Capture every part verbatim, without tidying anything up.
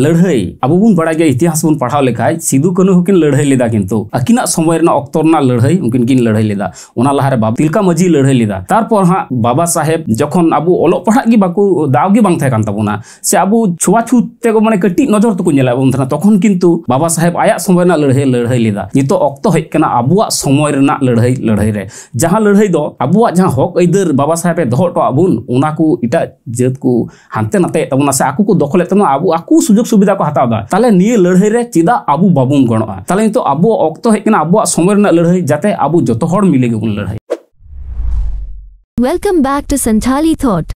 ᱞᱟᱹᱲᱦᱟᱹᱭ, ᱟᱵᱚ ᱵᱚᱱ ᱵᱟᱲᱟᱭ ᱜᱮᱭᱟ, ᱤᱛᱤᱦᱟᱥ ᱵᱚᱱ ᱯᱟᱲᱦᱟᱣ ᱞᱮᱠᱷᱟᱡ ᱥᱤᱫᱩ ᱠᱟᱹᱱᱦᱩ ᱦᱚᱸᱠᱤᱱ ᱞᱟᱹᱲᱦᱟᱹᱭ ᱞᱮᱫᱟ, ᱠᱤᱱᱛᱩ ᱟᱹᱠᱤᱱᱟᱜ ᱥᱚᱢᱚᱭ ᱨᱮᱱᱟᱜ ᱚᱠᱛᱚ ᱨᱮᱱᱟᱜ ᱞᱟᱹᱲᱦᱟᱹᱭ ᱩᱱᱠᱤᱱ ᱠᱤᱱ ᱞᱟᱹᱲᱦᱟᱹᱭ ᱞᱮᱫᱟ᱾ ᱚᱱᱟ ᱞᱟᱦᱟᱨᱮ ᱵᱟᱵᱟ ᱛᱤᱞᱠᱟ ᱢᱟᱹᱡᱷᱤ ᱞᱟᱹᱲᱦᱟᱹᱭ ᱞᱮᱫᱟ, ᱛᱟᱨᱯᱚᱨ ᱦᱟᱸᱜ ᱵᱟᱵᱟ ᱥᱟᱦᱮᱵ ᱡᱚᱠᱷᱚᱱ ᱟᱵᱚ ᱚᱞᱚᱜ ᱯᱟᱲᱦᱟᱜ ᱜᱮ ᱵᱟᱠᱚ, ᱫᱟᱣ ᱜᱮ ᱵᱟᱝ ᱛᱟᱦᱮᱸ ᱠᱟᱱ ᱛᱟᱵᱚᱱᱟ, ᱥᱮ ᱟᱵᱚ ᱪᱷᱩᱣᱟᱪᱷᱩᱛ ᱛᱮᱠᱚ ᱢᱟᱱᱮ ᱠᱟᱹᱴᱤᱡ ᱱᱚᱡᱚᱨ ᱛᱮᱠᱚ ᱧᱮᱞᱮᱫ ᱵᱚᱱ ᱛᱟᱦᱮᱱᱟ, ᱛᱚᱠᱷᱚᱱ ᱠᱤᱱᱛᱩ ᱵᱟᱵᱟ ᱥᱟᱦᱮᱵ ᱟᱭᱟᱜ ᱥᱚᱢᱚᱭ ᱨᱮᱱᱟᱜ ᱞᱟᱹᱲᱦᱟᱹᱭ ᱞᱟᱹᱲᱦᱟᱹᱭ ᱞᱮᱫᱟ᱾ ᱱᱤᱛᱚᱜ ᱚᱠᱛᱚ ᱦᱮᱡ ᱠᱟᱱᱟ ᱟᱵᱚᱣᱟᱜ ᱥᱚᱢᱚᱭ ᱨᱮᱱᱟᱜ ᱞᱟᱹᱲᱦᱟᱹᱭ ᱞᱟᱹᱲᱦᱟᱹᱭ ᱨᱮ, ᱡᱟᱦᱟᱸ ᱞᱟᱹᱲᱦᱟᱹᱭ ᱫᱚ ᱟᱵᱚᱣᱟᱜ ᱡᱟᱦᱟᱸ ᱦᱚᱠ ᱟᱹᱭᱫᱟᱹᱨ ᱵᱟᱵᱟ ᱥᱟᱦᱮᱵ ᱮ ᱫᱚᱦᱚ ᱦᱚᱴᱚ ᱟᱵᱚᱱ, ᱚᱱᱟ ᱠᱚ ᱮᱴᱟᱜ ᱡᱟᱹᱛ ᱠᱚ ᱦᱟᱱᱛᱮ ᱱᱟᱛᱮᱭᱮᱫ ᱛᱟᱵᱚᱱᱟ, ᱥᱮ ᱟᱠᱚ ᱠᱚ ᱫᱚᱠᱷᱚᱞᱮᱫ ᱛᱟᱵᱚᱱᱟ, ᱟᱵᱚ ᱟᱠᱚ ᱥᱩᱡᱳᱜᱽ ᱥᱩᱵᱤᱫᱷᱟ ᱠᱚ ᱦᱟᱛᱟᱣ ᱮᱫᱟ᱾ ᱛᱟᱦᱞᱮ ᱱᱤᱭᱟᱹ ᱞᱟᱹᱲᱦᱟᱹᱭ ᱨᱮ ᱪᱮᱫᱟᱜ ᱟᱵᱚ ᱵᱟᱵᱚᱱ ᱜᱚᱲᱚᱜᱼᱟ? ᱛᱟᱦᱞᱮ ᱱᱤᱛᱚᱜ ᱟᱵᱚᱣᱟᱜ ᱚᱠᱛᱚ ᱦᱮᱡ ᱠᱟᱱᱟ ᱟᱵᱚᱣᱟᱜ ᱥᱚᱢᱚᱭ ᱨᱮᱱᱟᱜ ᱞᱟᱹᱲᱦᱟᱹᱭ, ᱡᱟᱛᱮ ᱟᱵᱚ ᱡᱚᱛᱚ ᱦᱚᱲ ᱢᱤᱞᱮ ᱜᱮᱵᱚᱱ ᱞᱟᱹᱲᱦᱟᱹᱭ᱾ Welcome back to Santhali Thought.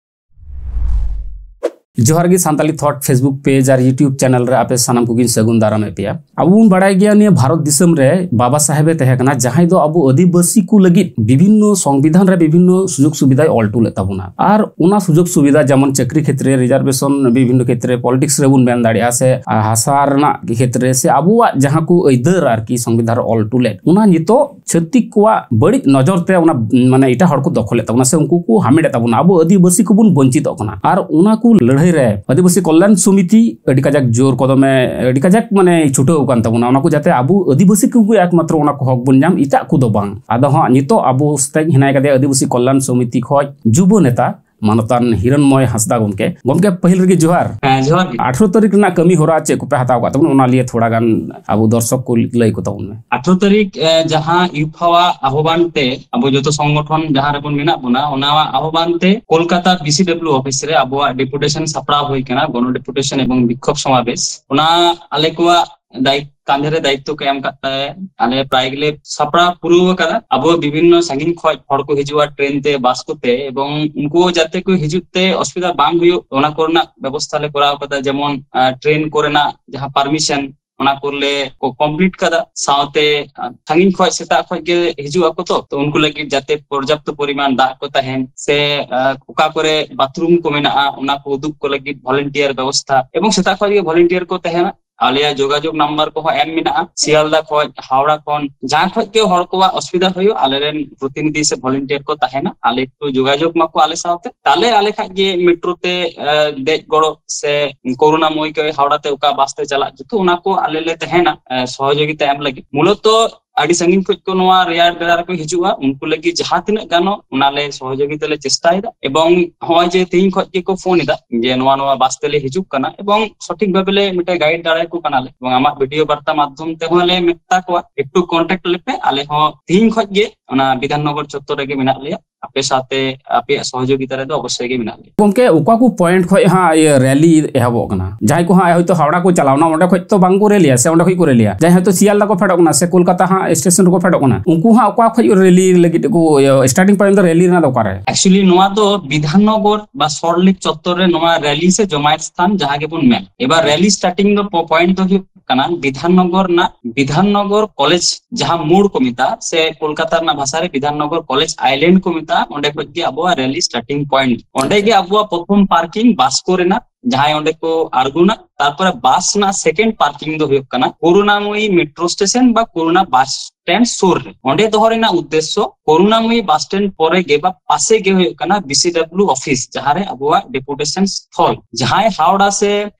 ᱡᱚᱦᱟᱨ ᱜᱮ ᱥᱟᱱᱛᱟᱞᱤ ᱛᱷᱚᱴ Facebook ᱯᱮᱡᱽ ᱟᱨ YouTube ᱪᱮᱱᱮᱞ ᱨᱮ ᱟᱯᱮ ᱥᱟᱱᱟᱢ ᱠᱚᱜᱮᱧ ᱥᱟᱹᱜᱩᱱ ᱫᱟᱨᱟᱢᱮᱫ ᱯᱮᱭᱟ᱾ ᱟᱵᱚ ᱵᱚᱱ ᱵᱟᱲᱟᱭ ᱜᱮᱭᱟ, ᱱᱤᱭᱟᱹ ᱵᱷᱟᱨᱚᱛ ᱫᱤᱥᱚᱢ ᱨᱮ ᱵᱟᱵᱟ ᱥᱟᱦᱮᱵ ᱮ ᱛᱟᱦᱮᱸ ᱠᱟᱱᱟ, ᱡᱟᱦᱟᱸᱭ ᱫᱚ ᱟᱵᱚ ᱟᱹᱫᱤᱵᱟᱹᱥᱤ ᱠᱚ ᱞᱟᱹᱜᱤᱫ ᱵᱤᱵᱷᱤᱱᱱᱚ ᱥᱚᱝᱵᱤᱫᱷᱟᱱ ᱨᱮ ᱵᱤᱵᱷᱤᱱᱱᱚ ᱥᱩᱡᱳᱜᱽ ᱥᱩᱵᱤᱫᱷᱟᱭ ᱚᱞ ᱦᱚᱴᱚ ᱞᱮᱫ ᱛᱟᱵᱚᱱᱟ᱾ ᱟᱨ ᱚᱱᱟ ᱥᱩᱡᱳᱜᱽ ᱥᱩᱵᱤᱫᱷᱟ ᱡᱮᱢᱚᱱ ᱪᱟᱹᱠᱨᱤ ᱠᱷᱮᱛᱨᱮ, ᱨᱤᱡᱟᱨᱵᱷᱮᱥᱚᱱ, ᱵᱤᱵᱷᱤᱱᱱᱚ ᱠᱷᱮᱛᱨᱮ, ᱯᱚᱞᱤᱴᱤᱠᱥ ᱨᱮᱵᱚᱱ ᱢᱮᱱ ᱫᱟᱲᱮᱭᱟᱜᱼᱟ, ᱥᱮ ᱦᱟᱥᱟ ᱨᱮᱱᱟᱜ ᱠᱷᱮᱛᱨᱮ, ᱥᱮ ᱟᱵᱚᱣᱟᱜ ᱡᱟᱦᱟᱸ ᱠᱚ ᱟᱹᱭᱫᱟᱹᱨ ᱟᱨᱠᱤ ᱥᱚᱝᱵᱤᱫᱷᱟᱱ ᱨᱮ ᱚᱞ ᱦᱚᱴᱚ ᱞᱮᱫ, ᱚᱱᱟ ᱱᱤᱛᱚᱜ ᱪᱷᱟᱹᱛᱤᱠ ᱠᱚᱣᱟᱜ ᱵᱟᱹᱲᱤᱡ ᱱᱚᱡᱚᱨ ᱛᱮ ᱚᱱᱟ, ᱢᱟᱱᱮ, ᱮᱴᱟᱜ ᱦᱚᱲ ᱠᱚ ᱫᱚᱠᱷᱚᱞᱮᱫ ᱛᱟᱵᱚᱱᱟ ᱥᱮ ᱩᱱᱠᱩ ᱠᱚ ᱦᱟᱢᱮᱴᱮᱫ ᱛᱟᱵᱚᱱᱟ, ᱟᱵᱚ ᱟᱹᱫᱤᱵᱟᱹᱥᱤ ᱠᱚᱵᱚᱱ ᱵᱚᱧᱪᱤᱛᱚᱜ ᱠᱟᱱᱟ᱾ ᱟᱨ ᱚᱱᱟ ᱠᱚ ᱞᱟᱹᱲᱦᱟᱹᱭ ᱨᱮ ᱟᱹᱫᱤᱵᱟᱹᱥᱤ ᱠᱚᱞᱭᱟᱱ ᱥᱚᱢᱤᱛᱤ ᱟᱹᱰᱤ ᱠᱟᱡᱟᱠ ᱡᱳᱨ ᱠᱚᱫᱚᱢᱮ, ᱟᱹᱰᱤ ᱠᱟᱡᱟᱠ, ᱢᱟᱱᱮ, ᱪᱷᱩᱴᱟᱹᱣ ᱟᱠᱟᱱ ᱛᱟᱵᱚᱱᱟ, ᱚᱱᱟ ᱠᱚ ᱡᱟᱛᱮ ᱟᱵᱚ ᱟᱹᱫᱤᱵᱟᱹᱥᱤ ᱠᱚᱜᱮ ᱮᱠᱢᱟᱛᱨᱚ ᱚᱱᱟ ᱠᱚ ᱦᱚᱠ ᱵᱚᱱ ᱧᱟᱢ, ᱮᱴᱟᱜ ᱠᱚᱫᱚ ᱵᱟᱝ᱾ ᱟᱫᱚ ᱦᱟᱸᱜ ᱱᱤᱛᱚᱜ ᱟᱵᱚ ᱥᱟᱛᱮ ᱦᱮᱱᱟᱭ ᱠᱟᱫᱮᱭᱟ ᱟᱹᱫᱤᱵᱟᱹᱥᱤ ᱠᱚᱞᱭᱟᱱ ᱥᱚᱢᱤᱛᱤ ᱠᱷᱚᱡ ᱡᱩᱵᱚ ᱱᱮᱛᱟ ᱢᱟᱱᱚᱛᱟᱱ ᱦᱤᱨᱚᱱᱢᱚᱭ ᱦᱟᱸᱥᱫᱟ ᱜᱚᱢᱠᱮ᱾ ᱜᱚᱢᱠᱮ, ᱯᱟᱹᱦᱤᱞ ᱨᱮᱜᱮ ᱡᱚᱦᱟᱨ᱾ ᱦᱮᱸ, ᱡᱚᱦᱟᱨ ᱜᱮ᱾ ᱟᱴᱷᱨᱚ ᱛᱟᱹᱨᱤᱠᱷ ᱨᱮᱱᱟᱜ ᱠᱟᱹᱢᱤ ᱦᱚᱨᱟ ᱪᱮᱫ ᱠᱚᱯᱮ ᱦᱟᱛᱟᱣ ᱟᱠᱟᱫ ᱛᱟᱵᱚᱱᱟ, ᱚᱱᱟ ᱞᱤᱭᱮ ᱛᱷᱚᱲᱟ ᱜᱟᱱ ᱟᱵᱚ ᱫᱚᱨᱥᱚᱠ ᱠᱚ ᱞᱟᱹᱭ ᱠᱚ ᱛᱟᱵᱚᱱ ᱢᱮ᱾ ᱟᱴᱷᱨᱚ ᱛᱟᱹᱨᱤᱠᱷ, ᱮ, ᱡᱟᱦᱟᱸ ᱤᱭᱩᱯᱷᱟᱣᱟᱜ ᱟᱦᱚᱵᱟᱱ ᱛᱮ ᱟᱵᱚ ᱡᱚᱛᱚ ᱥᱚᱝᱜᱚᱴᱷᱚᱱ ᱡᱟᱦᱟᱸ ᱨᱮᱵᱚᱱ ᱢᱮᱱᱟᱜ ᱵᱚᱱᱟ, ᱚᱱᱟᱣᱟᱜ ᱟᱦᱚᱵᱟᱱ ᱛᱮ Kolkata B C W office ᱨᱮ ᱟᱵᱚᱣᱟᱜ ᱰᱮᱯᱩᱴᱮᱥᱚᱱ ᱥᱟᱯᱲᱟᱣ ᱦᱩᱭ ᱠᱟᱱᱟ, ᱜᱚᱱᱚ ᱰᱮᱯᱩᱴᱮᱥᱚᱱ ᱮᱵᱚᱝ ᱵᱤᱠᱠᱷᱳᱵ ᱥᱚᱢᱟᱵᱮᱥ᱾ ᱚᱱᱟ ᱟᱞᱮ ᱠᱚᱣᱟᱜ ᱫᱟᱭᱤᱛ-, ᱠᱟᱸᱫᱷᱮ ᱨᱮ ᱫᱟᱭᱤᱛᱛᱚ ᱠᱚ ᱮᱢ ᱠᱟᱜ ᱛᱟᱞᱮᱭᱟ᱾ ᱟᱞᱮ ᱯᱨᱟᱭ ᱜᱮᱞᱮ ᱥᱟᱯᱲᱟᱣ ᱯᱩᱨᱟᱹᱣ ᱟᱠᱟᱫᱟ᱾ ᱟᱵᱚ ᱵᱤᱵᱷᱤᱱᱱᱚ ᱥᱟᱺᱜᱤᱧ ᱠᱷᱚᱡ ᱦᱚᱲ ᱠᱚ ᱦᱤᱡᱩᱜᱼᱟ ᱴᱨᱮᱱ ᱛᱮ, ᱵᱟᱥ ᱠᱚᱛᱮ, ᱮᱵᱚᱝ ᱩᱱᱠᱩ ᱡᱟᱛᱮ ᱠᱚ ᱦᱤᱡᱩᱜ ᱛᱮ ᱚᱥᱩᱵᱤᱫᱷᱟ ᱵᱟᱝ ᱦᱩᱭᱩᱜ, ᱚᱱᱟ ᱠᱚᱨᱮᱱᱟᱜ ᱵᱮᱵᱚᱥᱛᱷᱟ ᱞᱮ ᱠᱚᱨᱟᱣ ᱟᱠᱟᱫᱟ᱾ ᱡᱮᱢᱚᱱ, ᱟ, ᱴᱨᱮᱱ ᱠᱚᱨᱮᱱᱟᱜ ᱡᱟᱦᱟᱸ ᱯᱟᱨᱢᱤᱥᱚᱱ, ᱚᱱᱟ ᱠᱚᱞᱮ ᱠᱚ ᱠᱚᱢᱯᱞᱤᱴ ᱠᱟᱫᱟ᱾ ᱥᱟᱶᱛᱮ, ᱟ, ᱥᱟᱺᱜᱤᱧ ᱠᱷᱚᱡ ᱥᱮᱛᱟᱜ ᱠᱷᱚᱡ ᱜᱮ ᱦᱤᱡᱩᱜ ᱟᱠᱚ ᱛᱚ, ᱛᱚ ᱩᱱᱠᱩ ᱞᱟᱹᱜᱤᱫ ᱡᱟᱛᱮ ᱯᱚᱨᱡᱟᱯᱛᱚ ᱯᱚᱨᱤᱢᱟᱱ ᱫᱟᱜ ᱠᱚ ᱛᱟᱦᱮᱱ, ᱥᱮ, ᱟ, ᱚᱠᱟ ᱠᱚᱨᱮ ᱵᱟᱛᱷᱨᱩᱢ ᱠᱚ ᱢᱮᱱᱟᱜᱼᱟ, ᱚᱱᱟ ᱠᱚ ᱩᱫᱩᱜ ᱠᱚ ᱞᱟᱹᱜᱤᱫ ᱵᱷᱚᱞᱮᱱᱴᱤᱭᱟᱨ ᱵᱮᱵᱚᱥᱛᱷᱟ, ᱮᱵᱚᱝ ᱥᱮᱛᱟᱜ ᱠᱷᱚᱡ ᱜᱮ ᱵᱷᱚᱞᱮᱱᱴᱤᱭᱟᱨ ᱠᱚ ᱛᱟᱦᱮᱱᱟ᱾ ᱟᱞᱮᱭᱟᱜ ᱡᱳᱜᱟᱡᱳᱜᱽ ᱱᱟᱢᱵᱟᱨ ᱠᱚᱦᱚᱸ ᱮᱢ ᱢᱮᱱᱟᱜᱼᱟ᱾ ᱥᱤᱭᱟᱞᱫᱟ ᱠᱷᱚᱱ, ᱦᱟᱣᱲᱟ ᱠᱷᱚᱱ, ᱡᱟᱦᱟᱸ ᱠᱷᱚᱱ ᱜᱮ ᱦᱚᱲ ᱠᱚᱣᱟᱜ ᱚᱥᱩᱵᱤᱫᱷᱟ ᱦᱩᱭᱩᱜ, ᱟᱞᱮᱨᱮᱱ ᱯᱨᱚᱛᱤᱱᱤᱫᱷᱤ ᱥᱮ ᱵᱷᱚᱞᱮᱱᱴᱤᱭᱟᱨ ᱠᱚ ᱛᱟᱦᱮᱱᱟ, ᱟᱞᱮ ᱠᱚ ᱡᱳᱜᱟᱡᱳᱜᱽ ᱢᱟᱠᱚ ᱟᱞᱮ ᱥᱟᱶᱛᱮ᱾ ᱛᱟᱦᱞᱮ ᱟᱞᱮ ᱠᱷᱟᱡ ᱜᱮ ᱢᱮᱴᱨᱳ ᱛᱮ ᱫᱮᱡ ᱜᱚᱲᱚ ᱥᱮ ᱠᱚᱨᱩᱱᱟᱢᱚᱭᱤ ᱠᱚ ᱦᱟᱣᱲᱟ ᱛᱮ ᱚᱠᱟ ᱵᱟᱥ ᱛᱮ ᱪᱟᱞᱟᱜ, ᱡᱚᱛᱚ ᱚᱱᱟ ᱠᱚ ᱟᱞᱮ ᱞᱮ ᱛᱟᱦᱮᱱᱟ ᱥᱚᱦᱚᱡᱳᱜᱤᱛᱟ ᱮᱢ ᱞᱟᱹᱜᱤᱫ᱾ ᱢᱩᱞᱚᱛᱚ ᱟᱹᱰᱤ ᱥᱟᱺᱜᱤᱧ ᱠᱷᱚᱱ ᱠᱚ ᱱᱚᱣᱟ ᱨᱮᱭᱟᱲ ᱵᱮᱲᱟ ᱨᱮᱠᱚ ᱦᱤᱡᱩᱜᱼᱟ, ᱩᱱᱠᱩ ᱞᱟᱹᱜᱤᱫ ᱡᱟᱦᱟᱸ ᱛᱤᱱᱟᱹᱜ ᱜᱟᱱᱚᱜ ᱚᱱᱟ ᱞᱮ ᱥᱚᱦᱚᱡᱳᱜᱤᱛᱟ ᱞᱮ ᱪᱮᱥᱴᱟᱭᱮᱫᱟ᱾ ᱮᱵᱚᱝ ᱱᱚᱜᱼᱚᱭ ᱡᱮ ᱛᱮᱦᱤᱧ ᱠᱷᱚᱱ ᱜᱮᱠᱚ ᱯᱷᱳᱱ ᱮᱫᱟ ᱡᱮ ᱱᱚᱣᱟ ᱱᱚᱣᱟ ᱵᱟᱥ ᱛᱮᱞᱮ ᱦᱤᱡᱩᱜ ᱠᱟᱱᱟ, ᱮᱵᱚᱝ ᱥᱚᱴᱷᱤᱠ ᱵᱷᱟᱵᱮ ᱞᱮ ᱢᱤᱫᱴᱮᱱ ᱜᱟᱭᱤᱰ ᱫᱟᱲᱮᱭᱟᱠᱚ ᱠᱟᱱᱟᱞᱮ, ᱮᱵᱚᱝ ᱟᱢᱟᱜ ᱵᱷᱤᱰᱤᱭᱳ ᱵᱟᱨᱛᱟ ᱢᱟᱫᱽᱫᱷᱚᱢ ᱛᱮᱦᱚᱸ ᱞᱮ ᱢᱮᱛᱟ ᱠᱚᱣᱟ ᱮᱠᱴᱩ ᱠᱚᱱᱴᱟᱠᱴ ᱞᱮᱯᱮ, ᱟᱞᱮ ᱦᱚᱸ ᱛᱮᱦᱤᱧ ᱠᱷᱚᱱ ᱜᱮ ᱚᱱᱟ ᱵᱤᱫᱷᱟᱱ ᱱᱚᱜᱚᱨ ᱪᱚᱛᱛᱚᱨ ᱨᱮᱜᱮ ᱢᱮᱱᱟᱜ ᱞᱮᱭᱟ, ᱟᱯᱮ ᱥᱟᱶᱛᱮ ᱟᱯᱮᱭᱟᱜ ᱥᱚᱦᱚᱡᱳᱜᱤᱛᱟ ᱨᱮᱫᱚ ᱚᱵᱚᱥᱥᱳᱭ ᱜᱮ ᱢᱮᱱᱟᱜ ᱞᱮᱭᱟ᱾ ᱜᱚᱢᱠᱮ, ᱚᱠᱟ ᱠᱚ ᱯᱚᱭᱮᱱᱴ ᱠᱷᱚᱱ ᱦᱟᱸᱜ ᱤᱭᱟᱹ ᱨᱮᱞᱤ ᱮᱦᱚᱵᱚᱜ ᱠᱟᱱᱟ? ᱡᱟᱦᱟᱸᱭ ᱠᱚ ᱦᱟᱸᱜ ᱦᱚᱭᱛᱳ ᱦᱟᱣᱲᱟ ᱠᱚ ᱪᱟᱞᱟᱣᱱᱟ, ᱚᱸᱰᱮ ᱠᱷᱚᱱ ᱛᱚ ᱵᱟᱝ ᱠᱚ ᱨᱮᱞᱤᱭᱟ, ᱥᱮ ᱚᱸᱰᱮ ᱠᱷᱚᱱ ᱠᱚ ᱨᱮᱞᱤᱭᱟ? ᱡᱟᱦᱟᱸᱭ ᱦᱚᱭᱛᱳ ᱥᱤᱭᱟᱞᱫᱟ ᱠᱚ ᱯᱷᱮᱰᱚᱜ ᱠᱟᱱᱟ ᱥᱮ ᱠᱳᱞᱠᱟᱛᱟ ᱦᱟᱸᱜ ᱥᱴᱮᱥᱚᱱ ᱨᱮᱠᱚ ᱯᱷᱮᱰᱚᱜ ᱠᱟᱱᱟ, ᱩᱱᱠᱩ ᱦᱟᱸᱜ ᱚᱠᱟ ᱠᱷᱚᱱ ᱨᱮᱞᱤ ᱞᱟᱹᱜᱤᱫ ᱠᱚ, ᱤᱭᱟᱹ, ᱥᱴᱟᱨᱴᱤᱝ ᱯᱚᱭᱮᱱᱴ ᱫᱚ ᱨᱮᱞᱤ ᱨᱮᱱᱟᱜ ᱫᱚ ᱚᱠᱟᱨᱮ? ᱮᱠᱪᱩᱭᱮᱞᱤ ᱱᱚᱣᱟ ᱫᱚ ᱵᱤᱫᱷᱟᱱᱱᱚᱜᱚᱨ ᱵᱟ ᱥᱚᱞᱴ ᱞᱮᱠ ᱪᱚᱛᱛᱚᱨ ᱨᱮ ᱱᱚᱣᱟ ᱨᱮᱞᱤ ᱥᱮ ᱡᱚᱢᱟᱭᱮᱛ ᱥᱛᱷᱟᱱ ᱡᱟᱦᱟᱸ ᱜᱮᱵᱚᱱ ᱢᱮᱱ, ᱮᱵᱟᱨ ᱨᱮᱞᱤ ᱥᱴᱟᱨᱴᱤᱝ ᱫᱚ ᱯᱚᱭᱮᱱᱴ ᱫᱚ ᱦᱩᱭᱩᱜ ᱠᱟᱱᱟ ᱵᱤᱫᱷᱟᱱᱱᱚᱜᱚᱨ ᱨᱮᱱᱟᱜ, ᱵᱤᱫᱷᱟᱱᱱᱚᱜᱚᱨ ᱠᱚᱞᱮᱡᱽ, ᱡᱟᱦᱟᱸ ᱢᱳᱲ ᱠᱚ ᱢᱮᱛᱟᱜᱼᱟ, ᱥᱮ ᱠᱳᱞᱠᱟᱛᱟ ᱨᱮᱱᱟᱜ ᱵᱷᱟᱥᱟ ᱨᱮ ᱵᱤᱫᱷᱟᱱᱱᱚᱜᱚᱨ ᱠᱚᱞᱮᱡᱽ ᱟᱭᱞᱮᱱᱰ ᱠᱚ ᱢᱮᱛᱟᱜᱼᱟ, ᱚᱸᱰᱮ ᱠᱷᱚᱱ ᱜᱮ ᱟᱵᱚᱣᱟᱜ ᱨᱮᱞᱤ ᱥᱴᱟᱨᱴᱤᱝ ᱯᱚᱭᱮᱱᱴ᱾ ᱚᱸᱰᱮ ᱜᱮ ᱟᱵᱚᱣᱟᱜ ᱯᱨᱚᱛᱷᱚᱢ ᱯᱟᱨᱠᱤᱝ ᱵᱟᱥ ᱠᱚ ᱨᱮᱱᱟᱜ, ᱡᱟᱦᱟᱸᱭ ᱚᱸᱰᱮ ᱠᱚ ᱟᱬᱜᱚᱱᱟ᱾ ᱛᱟᱨᱯᱚᱨᱮ ᱵᱟᱥ ᱨᱮᱱᱟᱜ ᱥᱮᱠᱮᱱᱰ ᱯᱟᱨᱠᱤᱝ ᱫᱚ ᱦᱩᱭᱩᱜ ᱠᱟᱱᱟ ᱠᱚᱨᱩᱱᱟᱢᱚᱭᱤ ᱢᱮᱴᱨᱳ ᱥᱴᱮᱥᱚᱱ ᱵᱟ ᱠᱚᱨᱩᱱᱟ ᱵᱟᱥ ᱥᱴᱮᱱᱰ ᱥᱩᱨ ᱨᱮ᱾ ᱚᱸᱰᱮ ᱫᱚᱦᱚ ᱨᱮᱱᱟᱜ ᱩᱫᱽᱫᱮᱥᱥᱚ ᱠᱚᱨᱩᱱᱟᱢᱚᱭᱤ ᱵᱟᱥ ᱥᱴᱮᱱᱰ ᱯᱚᱨᱮ ᱜᱮ ᱵᱟ ᱯᱟᱥᱮ ᱜᱮ ᱦᱩᱭᱩᱜ ᱠᱟᱱᱟ ᱵᱤᱥᱤᱰᱟᱵᱞᱤᱭᱩ ᱚᱯᱷᱤᱥ, ᱡᱟᱦᱟᱸ ᱨᱮ ᱟᱵᱚᱣᱟᱜ ᱰᱮᱯᱩᱴᱮᱥᱚᱱ ᱥᱛᱷᱚᱞ᱾ ᱡᱟᱦᱟᱸᱭ ᱦᱟᱣᱲᱟ ᱥᱮ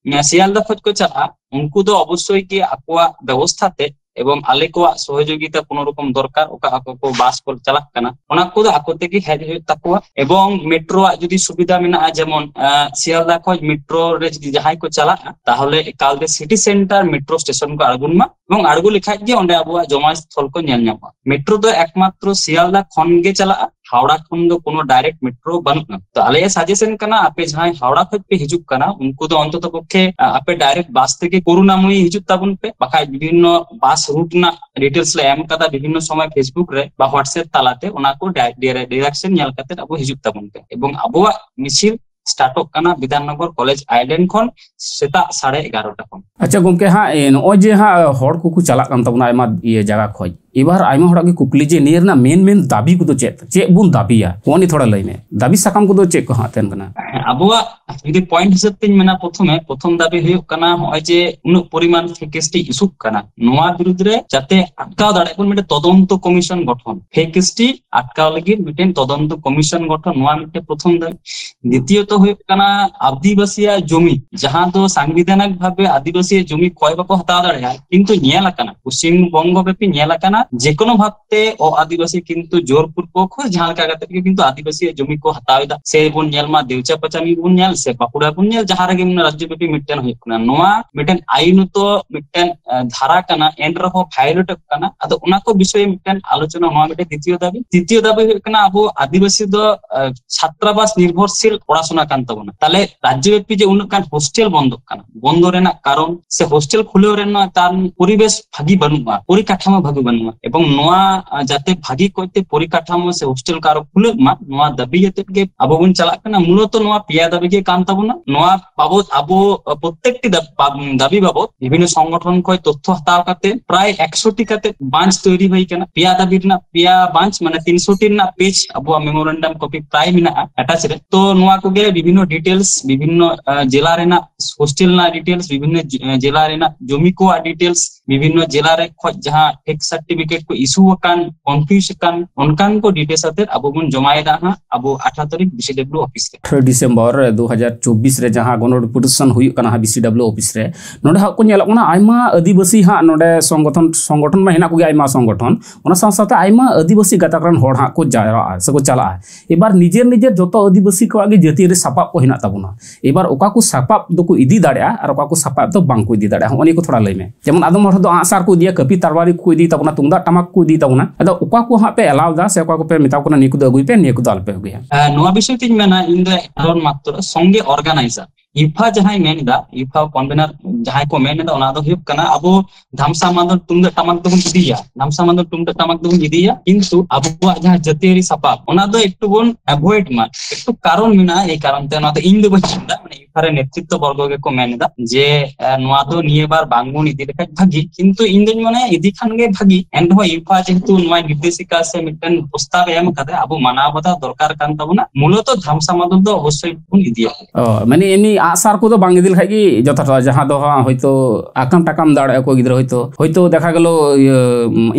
ᱥᱤᱭᱟᱞᱫᱟ ᱠᱷᱚᱱ ᱠᱚ ᱪᱟᱞᱟᱜᱼᱟ, ᱩᱱᱠᱩ ᱫᱚ ᱚᱵᱚᱥᱥᱳᱭ ᱜᱮ ᱟᱠᱚᱣᱟᱜ ᱵᱮᱵᱚᱥᱛᱷᱟ ᱛᱮ ᱮᱵᱚᱝ ᱟᱞᱮ ᱠᱚᱣᱟᱜ ᱥᱚᱦᱚᱡᱳᱜᱤᱛᱟ ᱠᱳᱱᱳ ᱨᱚᱠᱚᱢ ᱫᱚᱨᱠᱟᱨ, ᱚᱠᱟ ᱟᱠᱚ ᱠᱚ ᱵᱟᱥ ᱠᱚ ᱪᱟᱞᱟᱜ ᱠᱟᱱᱟ, ᱚᱱᱟ ᱠᱚᱫᱚ ᱟᱠᱚ ᱛᱮᱜᱮ ᱦᱮᱡ ᱦᱩᱭᱩᱜ ᱛᱟᱠᱚᱣᱟ᱾ ᱮᱵᱚᱝ ᱢᱮᱴᱨᱳᱣᱟᱜ ᱡᱩᱫᱤ ᱥᱩᱵᱤᱫᱷᱟ ᱢᱮᱱᱟᱜᱼᱟ, ᱡᱮᱢᱚᱱ, ᱟᱸ, ᱥᱤᱭᱟᱞᱫᱟ ᱠᱷᱚᱱ ᱢᱮᱴᱨᱳ ᱨᱮ ᱡᱩᱫᱤ ᱡᱟᱦᱟᱸᱭ ᱠᱚ ᱪᱟᱞᱟᱜᱼᱟ, ᱛᱟᱦᱚᱞᱮ ᱮᱠᱟᱞ ᱜᱮ ᱥᱤᱴᱤ ᱥᱮᱱᱴᱟᱨ ᱢᱮᱴᱨᱳ ᱥᱴᱮᱥᱚᱱ ᱠᱚ ᱟᱬᱜᱚᱱ ᱢᱟ, ᱮᱵᱚᱝ ᱟᱬᱜᱚ ᱞᱮᱠᱷᱟᱡ ᱜᱮ ᱚᱸᱰᱮ ᱟᱵᱚᱣᱟᱜ ᱡᱚᱢᱟᱭ ᱥᱛᱷᱚᱞ ᱠᱚ ᱧᱮᱞ ᱧᱟᱢᱚᱜᱼᱟ᱾ ᱢᱮᱴᱨᱳ ᱫᱚ ᱮᱠᱢᱟᱛᱨᱚ ᱥᱤᱭᱟᱞᱫᱟ ᱠᱷᱚᱱ ᱜᱮ ᱪᱟᱞᱟᱜᱼᱟ, ᱦᱟᱣᱲᱟ ᱠᱷᱚᱱ ᱫᱚ ᱠᱳᱱᱳ ᱰᱟᱭᱨᱮᱠᱴ ᱢᱮᱴᱨᱳ ᱵᱟᱹᱱᱩᱜᱼᱟ᱾ ᱛᱚ ᱟᱞᱮᱭᱟᱜ ᱥᱟᱡᱮᱥᱚᱱ ᱠᱟᱱᱟ, ᱟᱯᱮ ᱡᱟᱦᱟᱸᱭ ᱦᱟᱣᱲᱟ ᱠᱷᱚᱱ ᱯᱮ ᱦᱤᱡᱩᱜ ᱠᱟᱱᱟ, ᱩᱱᱠᱩ ᱫᱚ ᱚᱱᱛᱚᱛᱚ ᱯᱚᱠᱠᱷᱮ, ᱟ, ᱟᱯᱮ ᱰᱟᱭᱨᱮᱠᱴ ᱵᱟᱥ ᱛᱮᱜᱮ ᱠᱚᱨᱩᱱᱟᱢᱚᱭᱤ ᱦᱤᱡᱩᱜ ᱛᱟᱵᱚᱱ ᱯᱮ, ᱵᱟᱠᱷᱟᱡ ᱵᱤᱵᱷᱤᱱᱱᱚ ᱵᱟᱥ ᱨᱩᱴ ᱨᱮᱱᱟᱜ ᱰᱤᱴᱮᱞᱥ ᱞᱮ ᱮᱢ ᱠᱟᱫᱟ ᱵᱤᱵᱷᱤᱱᱱᱚ ᱥᱚᱢᱚᱭ Facebook ᱨᱮ ᱵᱟ WhatsApp ᱛᱟᱞᱟᱛᱮ, ᱚᱱᱟ ᱠᱚ ᱰᱟᱭ-, ᱰᱤᱨᱮ-, ᱰᱤᱨᱮᱠᱥᱚᱱ ᱧᱮᱞ ᱠᱟᱛᱮ ᱟᱵᱚ ᱦᱤᱡᱩᱜ ᱛᱟᱵᱚᱱ ᱯᱮ᱾ ᱮᱵᱚᱝ ᱟᱵᱚᱣᱟᱜ ᱢᱤᱪᱷᱤᱞ ᱥᱴᱟᱨᱴᱚᱜ ᱠᱟᱱᱟ ᱵᱤᱫᱷᱟᱱᱱᱚᱜᱚᱨ ᱠᱚᱞᱮᱡᱽ ᱟᱭᱞᱮᱱᱰ ᱠᱷᱚᱱ ᱥᱮᱛᱟᱜ ᱥᱟᱲᱮ ᱮᱜᱟᱨᱚᱴᱟ ᱠᱷᱚᱱ᱾ ᱟᱪᱪᱷᱟ ᱜᱚᱢᱠᱮ, ᱦᱟᱸᱜ, ᱮ, ᱱᱚᱜᱼᱚᱭ ᱡᱮ ᱦᱟᱸᱜ ᱦᱚᱲ ᱠᱚᱠᱚ ᱪᱟᱞᱟᱜ ᱠᱟᱱ ᱛᱟᱵᱚᱱᱟ ᱟᱭᱢᱟ ᱤᱭᱟᱹ ᱡᱟᱭᱜᱟ ᱠᱷᱚᱱ, ᱮᱵᱟᱨ ᱟᱭᱢᱟ ᱦᱚᱲᱟᱜ ᱜᱮ ᱠᱩᱠᱞᱤ ᱡᱮ ᱱᱤᱭᱟᱹ ᱨᱮᱱᱟᱜ ᱢᱮᱱ ᱢᱮᱱ ᱫᱟᱵᱤ ᱠᱚᱫᱚ ᱪᱮᱫ, ᱪᱮᱫ ᱵᱚᱱ ᱫᱟᱵᱤᱭᱟ? ᱚᱱᱟ ᱛᱷᱚᱲᱟ ᱞᱟᱹᱭ ᱢᱮ, ᱫᱟᱵᱤ ᱥᱟᱠᱟᱢ ᱠᱚᱫᱚ ᱪᱮᱫ ᱠᱚ ᱦᱟᱸᱜ ᱛᱟᱦᱮᱱ ᱠᱟᱱᱟ? ᱦᱮᱸ, ᱟᱵᱚᱣᱟᱜ ᱡᱩᱫᱤ ᱯᱚᱭᱮᱱᱴ ᱦᱤᱥᱟᱹᱵ ᱛᱤᱧ ᱢᱮᱱᱟ, ᱯᱨᱚᱛᱷᱚᱢᱮ ᱯᱨᱚᱛᱷᱚᱢ ᱫᱟᱵᱤ ᱦᱩᱭᱩᱜ ᱠᱟᱱᱟ, ᱱᱚᱜᱼᱚᱭ ᱡᱮ ᱩᱱᱟᱹᱜ ᱯᱚᱨᱤᱢᱟᱱ ᱯᱷᱮᱠ ᱮᱥᱴᱤ ᱤᱥᱩᱜ ᱠᱟᱱᱟ, ᱱᱚᱣᱟ ᱵᱤᱨᱩᱫᱽ ᱨᱮ ᱡᱟᱛᱮ ᱟᱴᱠᱟᱣ ᱫᱟᱲᱮᱭᱟᱜ ᱵᱚᱱ ᱢᱤᱫᱴᱮᱱ ᱛᱚᱫᱚᱱᱛᱚ ᱠᱚᱢᱤᱥᱚᱱ ᱜᱚᱴᱷᱚᱱ, ᱯᱷᱮᱠ ᱮᱥᱴᱤ ᱟᱴᱠᱟᱣ ᱞᱟᱹᱜᱤᱫ ᱢᱤᱫᱴᱮᱱ ᱛᱚᱫᱚᱱᱛᱚ ᱠᱚᱢᱤᱥᱚᱱ ᱜᱚᱴᱷᱚᱱ, ᱱᱚᱣᱟ ᱢᱤᱫᱴᱮᱱ ᱯᱨᱚᱛᱷᱚᱢ ᱫᱟᱵᱤ᱾ ᱫᱤᱛᱤᱭᱚᱛᱚ ᱦᱩᱭᱩᱜ ᱠᱟᱱᱟ ᱟᱹᱫᱤᱵᱟᱹᱥᱤᱭᱟᱜ ᱡᱚᱢᱤ, ᱡᱟᱦᱟᱸ ᱫᱚ ᱥᱟᱝᱵᱤᱫᱷᱟᱱᱤᱠ ᱵᱷᱟᱵᱮ ᱟᱹᱫᱤᱵᱟᱹᱥᱤᱭᱟᱜ ᱡᱚᱢᱤ ᱠᱚᱭ ᱵᱟᱠᱚ ᱦᱟᱛᱟᱣ ᱫᱟᱲᱮᱭᱟᱜᱼᱟ, ᱠᱤᱱᱛᱩ ᱧᱮᱞ ᱟᱠᱟᱱᱟ, ᱯᱚᱥᱪᱤᱢ ᱵᱚᱝᱜᱚ ᱵᱮᱯᱤ ᱧᱮᱞ ᱟᱠᱟᱱᱟ, ᱡᱮᱠᱳᱱᱳ ᱵᱷᱟᱵᱛᱮ ᱚ ᱟᱹᱫᱤᱵᱟᱹᱥᱤ ᱠᱤᱱᱛᱩ ᱡᱳᱨᱯᱩᱨᱵᱚᱠ ᱡᱟᱦᱟᱸ ᱞᱮᱠᱟ ᱠᱟᱛᱮ ᱜᱮ ᱠᱤᱱᱛᱩ ᱟᱹᱫᱤᱵᱟᱹᱥᱤᱭᱟᱜ ᱡᱚᱢᱤ ᱠᱚ ᱦᱟᱛᱟᱣ ᱮᱫᱟ᱾ ᱥᱮ ᱵᱚᱱ ᱧᱮᱞ ᱢᱟ, ᱫᱮᱣᱪᱟ ᱯᱟᱪᱟᱢᱤ ᱵᱚᱱ ᱧᱮᱞ, ᱥᱮ ᱵᱟᱸᱠᱩᱲᱟ ᱵᱚᱱ ᱧᱮᱞ, ᱡᱟᱦᱟᱸ ᱨᱮᱜᱮ ᱢᱮᱱᱟᱜ ᱨᱟᱡᱽᱡᱚ ᱵᱮᱯᱤ ᱢᱤᱫᱴᱮᱱ ᱦᱩᱭᱩᱜ ᱠᱟᱱᱟ, ᱱᱚᱣᱟ ᱢᱤᱫᱴᱮᱱ ᱟᱭᱤᱱᱚᱛᱚ ᱢᱤᱫᱴᱮᱱ ᱟᱸ, ᱫᱷᱟᱨᱟ ᱠᱟᱱᱟ, ᱮᱱ ᱨᱮᱦᱚᱸ ᱵᱷᱟᱭᱳᱞᱮᱴᱚᱜ ᱠᱟᱱᱟ᱾ ᱟᱫᱚ ᱚᱱᱟ ᱠᱚ ᱵᱤᱥᱚᱭ ᱢᱤᱫᱴᱮᱱ ᱟᱞᱳᱪᱚᱱᱟ, ᱱᱚᱣᱟ ᱢᱤᱫᱴᱮᱱ ᱫᱤᱛᱤᱭᱚ ᱫᱟᱵᱤ᱾ ᱛᱨᱤᱛᱤᱭᱚ ᱫᱟᱵᱤ ᱦᱩᱭᱩᱜ ᱠᱟᱱᱟ, ᱟᱵᱚ ᱟᱹᱫᱤᱵᱟᱹᱥᱤ ᱫᱚ ᱟᱸ, ᱪᱷᱟᱛᱨᱟᱵᱟᱥ ᱱᱤᱨᱵᱷᱚᱨᱥᱤᱞ ᱯᱚᱲᱟᱥᱩᱱᱟ ᱠᱟᱱ ᱛᱟᱵᱚᱱᱟ᱾ ᱛᱟᱦᱞᱮ ᱨᱟᱡᱽᱡᱚ ᱵᱮᱯᱤ ᱡᱮ ᱩᱱᱟᱹᱜ ᱜᱟᱱ ᱦᱳᱥᱴᱮᱞ ᱵᱚᱱᱫᱚᱜ ᱠᱟᱱᱟ, ᱵᱚᱱᱫᱚ ᱨᱮᱱᱟᱜ ᱠᱟᱨᱚᱱ ᱥᱮ ᱦᱳᱥᱴᱮᱞ ᱠᱷᱩᱞᱟᱹᱣ ᱨᱮᱱᱟᱜ ᱛᱟᱨ ᱯᱚᱨᱤᱵᱮᱥ ᱵᱷᱟᱹᱜᱤ ᱵᱟᱹᱱᱩᱜᱼᱟ, ᱯᱚᱨᱤᱠᱟᱴᱷᱟᱢᱳ ᱵᱷᱟᱹᱜᱤ ᱵᱟᱹᱱᱩᱜᱼᱟ᱾ ᱮᱵᱚᱝ ᱱᱚᱣᱟ, ᱟᱸ, ᱡᱟᱛᱮ ᱵᱷᱟᱹᱜᱤ ᱠᱚᱡᱛᱮ ᱯᱚᱨᱤᱠᱟᱴᱷᱟᱢᱳ ᱥᱮ ᱦᱳᱥᱴᱮᱞ ᱠᱚ ᱟᱨᱚ ᱠᱷᱩᱞᱟᱹᱜ ᱢᱟ, ᱱᱚᱣᱟ ᱫᱟᱹᱵᱤ ᱠᱟᱛᱮ ᱜᱮ ᱟᱵᱚ ᱵᱚᱱ ᱪᱟᱞᱟᱜ ᱠᱟᱱᱟ᱾ ᱢᱩᱞᱚᱛᱚ ᱱᱚᱣᱟ ᱯᱮᱭᱟ ᱫᱟᱹᱵᱤ ᱜᱮ ᱠᱟᱱ ᱛᱟᱵᱚᱱᱟ᱾ ᱱᱚᱣᱟ ᱵᱟᱵᱚᱛ ᱟᱵᱚ, ᱟᱸ, ᱯᱨᱚᱛᱛᱮᱠᱴᱤ ᱫᱟᱵ-, ᱵᱟᱵ-, ᱫᱟᱹᱵᱤ ᱵᱟᱵᱚᱛ ᱵᱤᱵᱷᱤᱱᱱᱚ ᱥᱚᱝᱜᱚᱴᱷᱚᱱ ᱠᱷᱚᱱ ᱛᱚᱛᱛᱷᱚ ᱦᱟᱛᱟᱣ ᱠᱟᱛᱮ ᱯᱨᱟᱭ ᱮᱠᱥᱚ ᱴᱤ ᱠᱟᱛᱮ ᱵᱟᱸᱪ ᱛᱚᱭᱨᱤ ᱦᱩᱭ ᱠᱟᱱᱟ᱾ ᱯᱮᱭᱟ ᱫᱟᱹᱵᱤ ᱨᱮᱱᱟᱜ ᱯᱮᱭᱟ ᱵᱟᱸᱪ, ᱢᱟᱱᱮ ᱛᱤᱱᱥᱚ ᱴᱤ ᱨᱮᱱᱟᱜ ᱯᱮᱡᱽ ᱟᱵᱚᱣᱟᱜ ᱢᱮᱢᱳᱨᱮᱱᱰᱟᱢ ᱠᱚᱯᱤ ᱯᱨᱟᱭ ᱢᱮᱱᱟᱜᱼᱟ ᱮᱴᱟᱪ ᱨᱮ᱾ ᱛᱚ ᱱᱚᱣᱟ ᱠᱚᱜᱮ ᱵᱤᱵᱷᱤᱱᱱᱚ ᱰᱤᱴᱮᱞᱥ, ᱵᱤᱵᱷᱤᱱᱱᱚ, ᱟᱸ, ᱡᱮᱞᱟ ᱨᱮᱱᱟᱜ ᱦᱳᱥᱴᱮᱞ ᱨᱮᱱᱟᱜ ᱰᱤᱴᱮᱞᱥ, ᱵᱤᱵᱷᱤᱱᱱᱚ ᱡᱮ-, ᱡᱮᱞᱟ ᱨᱮᱱᱟᱜ ᱡᱚᱢᱤ ᱠᱚᱣᱟᱜ ᱰᱤᱴᱮᱞᱥ, ᱵᱤᱵᱷᱤᱱᱱᱚ ᱡᱮᱞᱟ ᱨᱮ ᱠᱷᱚᱡ ᱡᱟᱦᱟᱸ ᱴᱷᱤᱠ ᱥᱟᱨᱴᱤᱯᱷᱤᱠᱮᱴ ᱠᱚ ᱤᱥᱩ ᱟᱠᱟᱱ, ᱠᱚᱱᱯᱷᱤᱭᱩᱡᱽ ᱟᱠᱟᱱ, ᱚᱱᱠᱟᱱ ᱠᱚ ᱰᱤᱴᱮᱞᱥ ᱟᱛᱮᱫ ᱟᱵᱚ ᱵᱚᱱ ᱡᱚᱢᱟᱭᱮᱫᱟ ᱦᱟᱸᱜ ᱟᱵᱚ ᱟᱴᱷᱟᱨᱚ ᱛᱟᱹᱨᱤᱠᱷ ᱵᱤ ᱥᱤ ᱰᱟᱵᱞᱤᱭᱩ ᱚᱯᱷᱤᱥ ᱨᱮ᱾ ᱟᱴᱷᱟᱨᱚ ᱰᱤᱥᱮᱢᱵᱚᱨ ᱫᱩ ᱦᱟᱡᱟᱨ ᱪᱚᱵᱵᱤᱥ ᱨᱮ ᱡᱟᱦᱟᱸ ᱜᱚᱱᱚ ᱰᱮᱯᱩᱴᱮᱥᱚᱱ ᱦᱩᱭᱩᱜ ᱠᱟᱱᱟ ᱦᱟᱸᱜ ᱵᱤ ᱥᱤ ᱰᱟᱵᱞᱤᱭᱩ ᱚᱯᱷᱤᱥ ᱨᱮ, ᱱᱚᱰᱮ ᱦᱟᱸᱜ ᱠᱚ ᱧᱮᱞᱚᱜ ᱠᱟᱱᱟ ᱟᱭᱢᱟ ᱟᱹᱫᱤᱵᱟᱹᱥᱤ ᱦᱟᱸᱜ ᱱᱚᱰᱮ ᱥᱚᱝᱜᱚᱴᱷᱚᱱ, ᱥᱚᱝᱜᱚᱴᱷᱚᱱ ᱢᱟ ᱦᱮᱱᱟᱜ ᱠᱚᱜᱮ ᱟᱭᱢᱟ ᱥᱚᱝᱜᱚᱴᱷᱚᱱ, ᱚᱱᱟ ᱥᱟᱶ ᱥᱟᱶᱛᱮ ᱟᱭᱢᱟ ᱟᱹᱫᱤᱵᱟᱹᱥᱤ ᱜᱟᱛᱟᱠ ᱨᱮᱱ ᱦᱚᱲ ᱦᱟᱸᱜ ᱠᱚ ᱡᱟᱣᱨᱟᱜᱼᱟ ᱥᱮᱠᱚ ᱪᱟᱞᱟᱜᱼᱟ᱾ ᱮᱵᱟᱨ ᱱᱤᱡᱮᱨ ᱱᱤᱡᱮᱨ ᱡᱚᱛᱚ ᱟᱹᱫᱤᱵᱟᱹᱥᱤ ᱠᱚᱣᱟᱜ ᱜᱮ ᱡᱟᱹᱛᱤᱭᱟᱹᱨᱤ ᱥᱟᱯᱟᱵ ᱠᱚ ᱦᱮᱱᱟᱜ ᱛᱟᱵᱚᱱᱟ᱾ ᱮᱵᱟᱨ ᱚᱠᱟ ᱠᱚ ᱥᱟᱯᱟᱵ ᱫᱚᱠᱚ ᱤᱫᱤ ᱫᱟᱲᱮᱭᱟᱜᱼᱟ ᱟᱨ ᱚᱠᱟ ᱠᱚ ᱥᱟᱯᱟᱵ ᱫᱚ ᱵᱟᱝ ᱠᱚ ᱤᱫᱤ ᱫᱟᱲᱮᱭᱟᱜᱼᱟ, ᱦᱚᱸᱜᱼᱚ ᱱᱤᱭᱟᱹ ᱠᱚ ᱛᱷᱚᱲᱟ ᱞᱟᱹᱭ ᱢᱮ᱾ ᱡᱮᱢᱚᱱ ᱟᱫᱚᱢ ᱦᱚᱲ ᱫᱚ ᱟᱸᱜᱼᱥᱟᱨ ᱠᱚ ᱤᱫᱤᱭᱟ, ᱠᱟᱹᱯᱤ ᱛᱟᱨᱣᱟᱨᱤ ᱠᱚ ᱤᱫᱤ ᱛᱟᱵᱚᱱᱟ, ᱛᱩᱢᱫᱟᱜ ᱴᱟᱢᱟᱠ ᱠᱚ ᱤᱫᱤ ᱛᱟᱵᱚᱱᱟ᱾ ᱟᱫᱚ ᱚᱠᱟ ᱠᱚ ᱦᱟᱸᱜ ᱯᱮ ᱮᱞᱟᱣ ᱮᱫᱟ ᱥᱮ ᱚᱠᱟ ᱠᱚᱯᱮ ᱢᱮᱛᱟ ᱠᱚ ᱠᱟᱱᱟ ᱱᱤᱭᱟᱹ ᱠᱚᱫᱚ ᱟᱹᱜᱩᱭ ᱯᱮ, ᱱᱤᱭᱟᱹ ᱠᱚᱫᱚ ᱟᱞᱚᱯᱮ ᱟᱹᱜᱩᱭᱟ? ᱦᱮᱸ, ᱱᱚᱣᱟ ᱵᱤᱥᱚᱭ ᱛᱤᱧ ᱢᱮᱱᱟ, ᱤᱧ ᱫᱚ ᱮᱠᱢᱟᱛᱨᱚ ᱥᱚᱝᱜᱮ ᱚᱨᱜᱟᱱᱟᱭᱡᱟᱨ, ᱤᱯᱷᱟ ᱡᱟᱦᱟᱸᱭ ᱢᱮᱱ ᱮᱫᱟ, ᱤᱯᱷᱟ ᱠᱚᱱᱵᱷᱮᱱᱟᱨ ᱡᱟᱦᱟᱸᱭ ᱠᱚ ᱢᱮᱱ ᱮᱫᱟ, ᱚᱱᱟ ᱫᱚ ᱦᱩᱭᱩᱜ ᱠᱟᱱᱟ ᱟᱵᱚ ᱫᱷᱟᱢᱥᱟ ᱢᱟᱫᱚᱨ ᱛᱩᱢᱫᱟᱜ ᱴᱟᱢᱟᱠ ᱫᱚᱵᱚᱱ ᱤᱫᱤᱭᱟ, ᱫᱷᱟᱢᱥᱟ ᱢᱟᱫᱚᱨ ᱛᱩᱢᱫᱟᱜ ᱴᱟᱢᱟᱠ ᱫᱚᱵᱚᱱ ᱤᱫᱤᱭᱟ, ᱠᱤᱱᱛᱩ ᱟᱵᱚᱣᱟᱜ ᱡᱟᱦᱟᱸ ᱡᱟᱹᱛᱤᱭᱟᱹᱨᱤ ᱥᱟᱯᱟᱵ, ᱚᱱᱟ ᱫᱚ ᱮᱠᱴᱩ ᱵᱚᱱ ᱮᱵᱷᱚᱭᱮᱰ ᱢᱟ᱾ ᱮᱠᱴᱩ ᱠᱟᱨᱚᱱ ᱢᱮᱱᱟᱜᱼᱟ, ᱮᱭ ᱠᱟᱨᱚᱱ ᱛᱮ ᱱᱚᱣᱟ ᱫᱚ ᱤᱧ ᱫᱚ ᱵᱟᱹᱧ ᱢᱮᱱ ᱮᱫᱟ, ᱢᱟᱱᱮ ᱯᱟᱦᱴᱟ ᱨᱮ ᱱᱮᱛᱨᱤᱛᱵᱚᱨᱜᱚ ᱜᱮᱠᱚ ᱢᱮᱱ ᱮᱫᱟ ᱡᱮ, ᱮ, ᱱᱚᱣᱟ ᱫᱚ ᱱᱤᱭᱟᱹ ᱵᱟᱨ ᱵᱟᱝᱵᱚᱱ ᱤᱫᱤ ᱞᱮᱠᱷᱟᱱ ᱵᱷᱟᱹᱜᱤ, ᱠᱤᱱᱛᱩ ᱤᱧ ᱫᱚᱧ ᱢᱚᱱᱮᱭᱟ ᱤᱫᱤ ᱠᱷᱟᱱ ᱜᱮ ᱵᱷᱟᱹᱜᱤ᱾ ᱮᱱᱨᱮᱦᱚᱸ ᱤᱭᱩᱯᱷᱟ ᱡᱮᱦᱮᱛᱩ ᱱᱚᱣᱟ ᱱᱤᱨᱫᱮᱥᱤᱠᱟ ᱥᱮ ᱢᱤᱫᱴᱮᱱ ᱯᱨᱚᱥᱛᱟᱵ ᱮ ᱮᱢ ᱠᱟᱫᱟ, ᱟᱵᱚ ᱢᱟᱱᱟᱣ ᱵᱟᱛᱟᱣ ᱫᱚᱨᱠᱟᱨ ᱠᱟᱱ ᱛᱟᱵᱚᱱᱟ᱾ ᱢᱩᱞᱚᱛᱚ ᱫᱷᱟᱢᱥᱟ ᱢᱟᱫᱚᱞ ᱫᱚ ᱚᱵᱚᱥᱥᱳᱭ ᱵᱚᱱ ᱤᱫᱤᱭᱟ᱾ ᱚ, ᱢᱟᱱᱮ ᱮᱢᱱᱤ ᱟᱜᱼᱥᱟᱨ ᱠᱚᱫᱚ ᱵᱟᱝ ᱤᱫᱤ ᱞᱮᱠᱷᱟᱡ ᱜᱮ ᱡᱚᱛᱷᱟᱛᱚᱜᱼᱟ, ᱡᱟᱦᱟᱸ ᱫᱚ ᱦᱟᱸᱜ ᱦᱚᱭᱛᱳ ᱟᱠᱟᱢ ᱴᱟᱠᱟᱢ ᱫᱟᱲᱮᱭᱟᱜᱼᱟ ᱠᱚ ᱜᱤᱫᱽᱨᱟᱹ, ᱦᱚᱭᱛᱳ, ᱦᱚᱭᱛᱳ ᱫᱮᱠᱷᱟ ᱜᱮᱞᱚ, ᱤᱭᱟᱹ,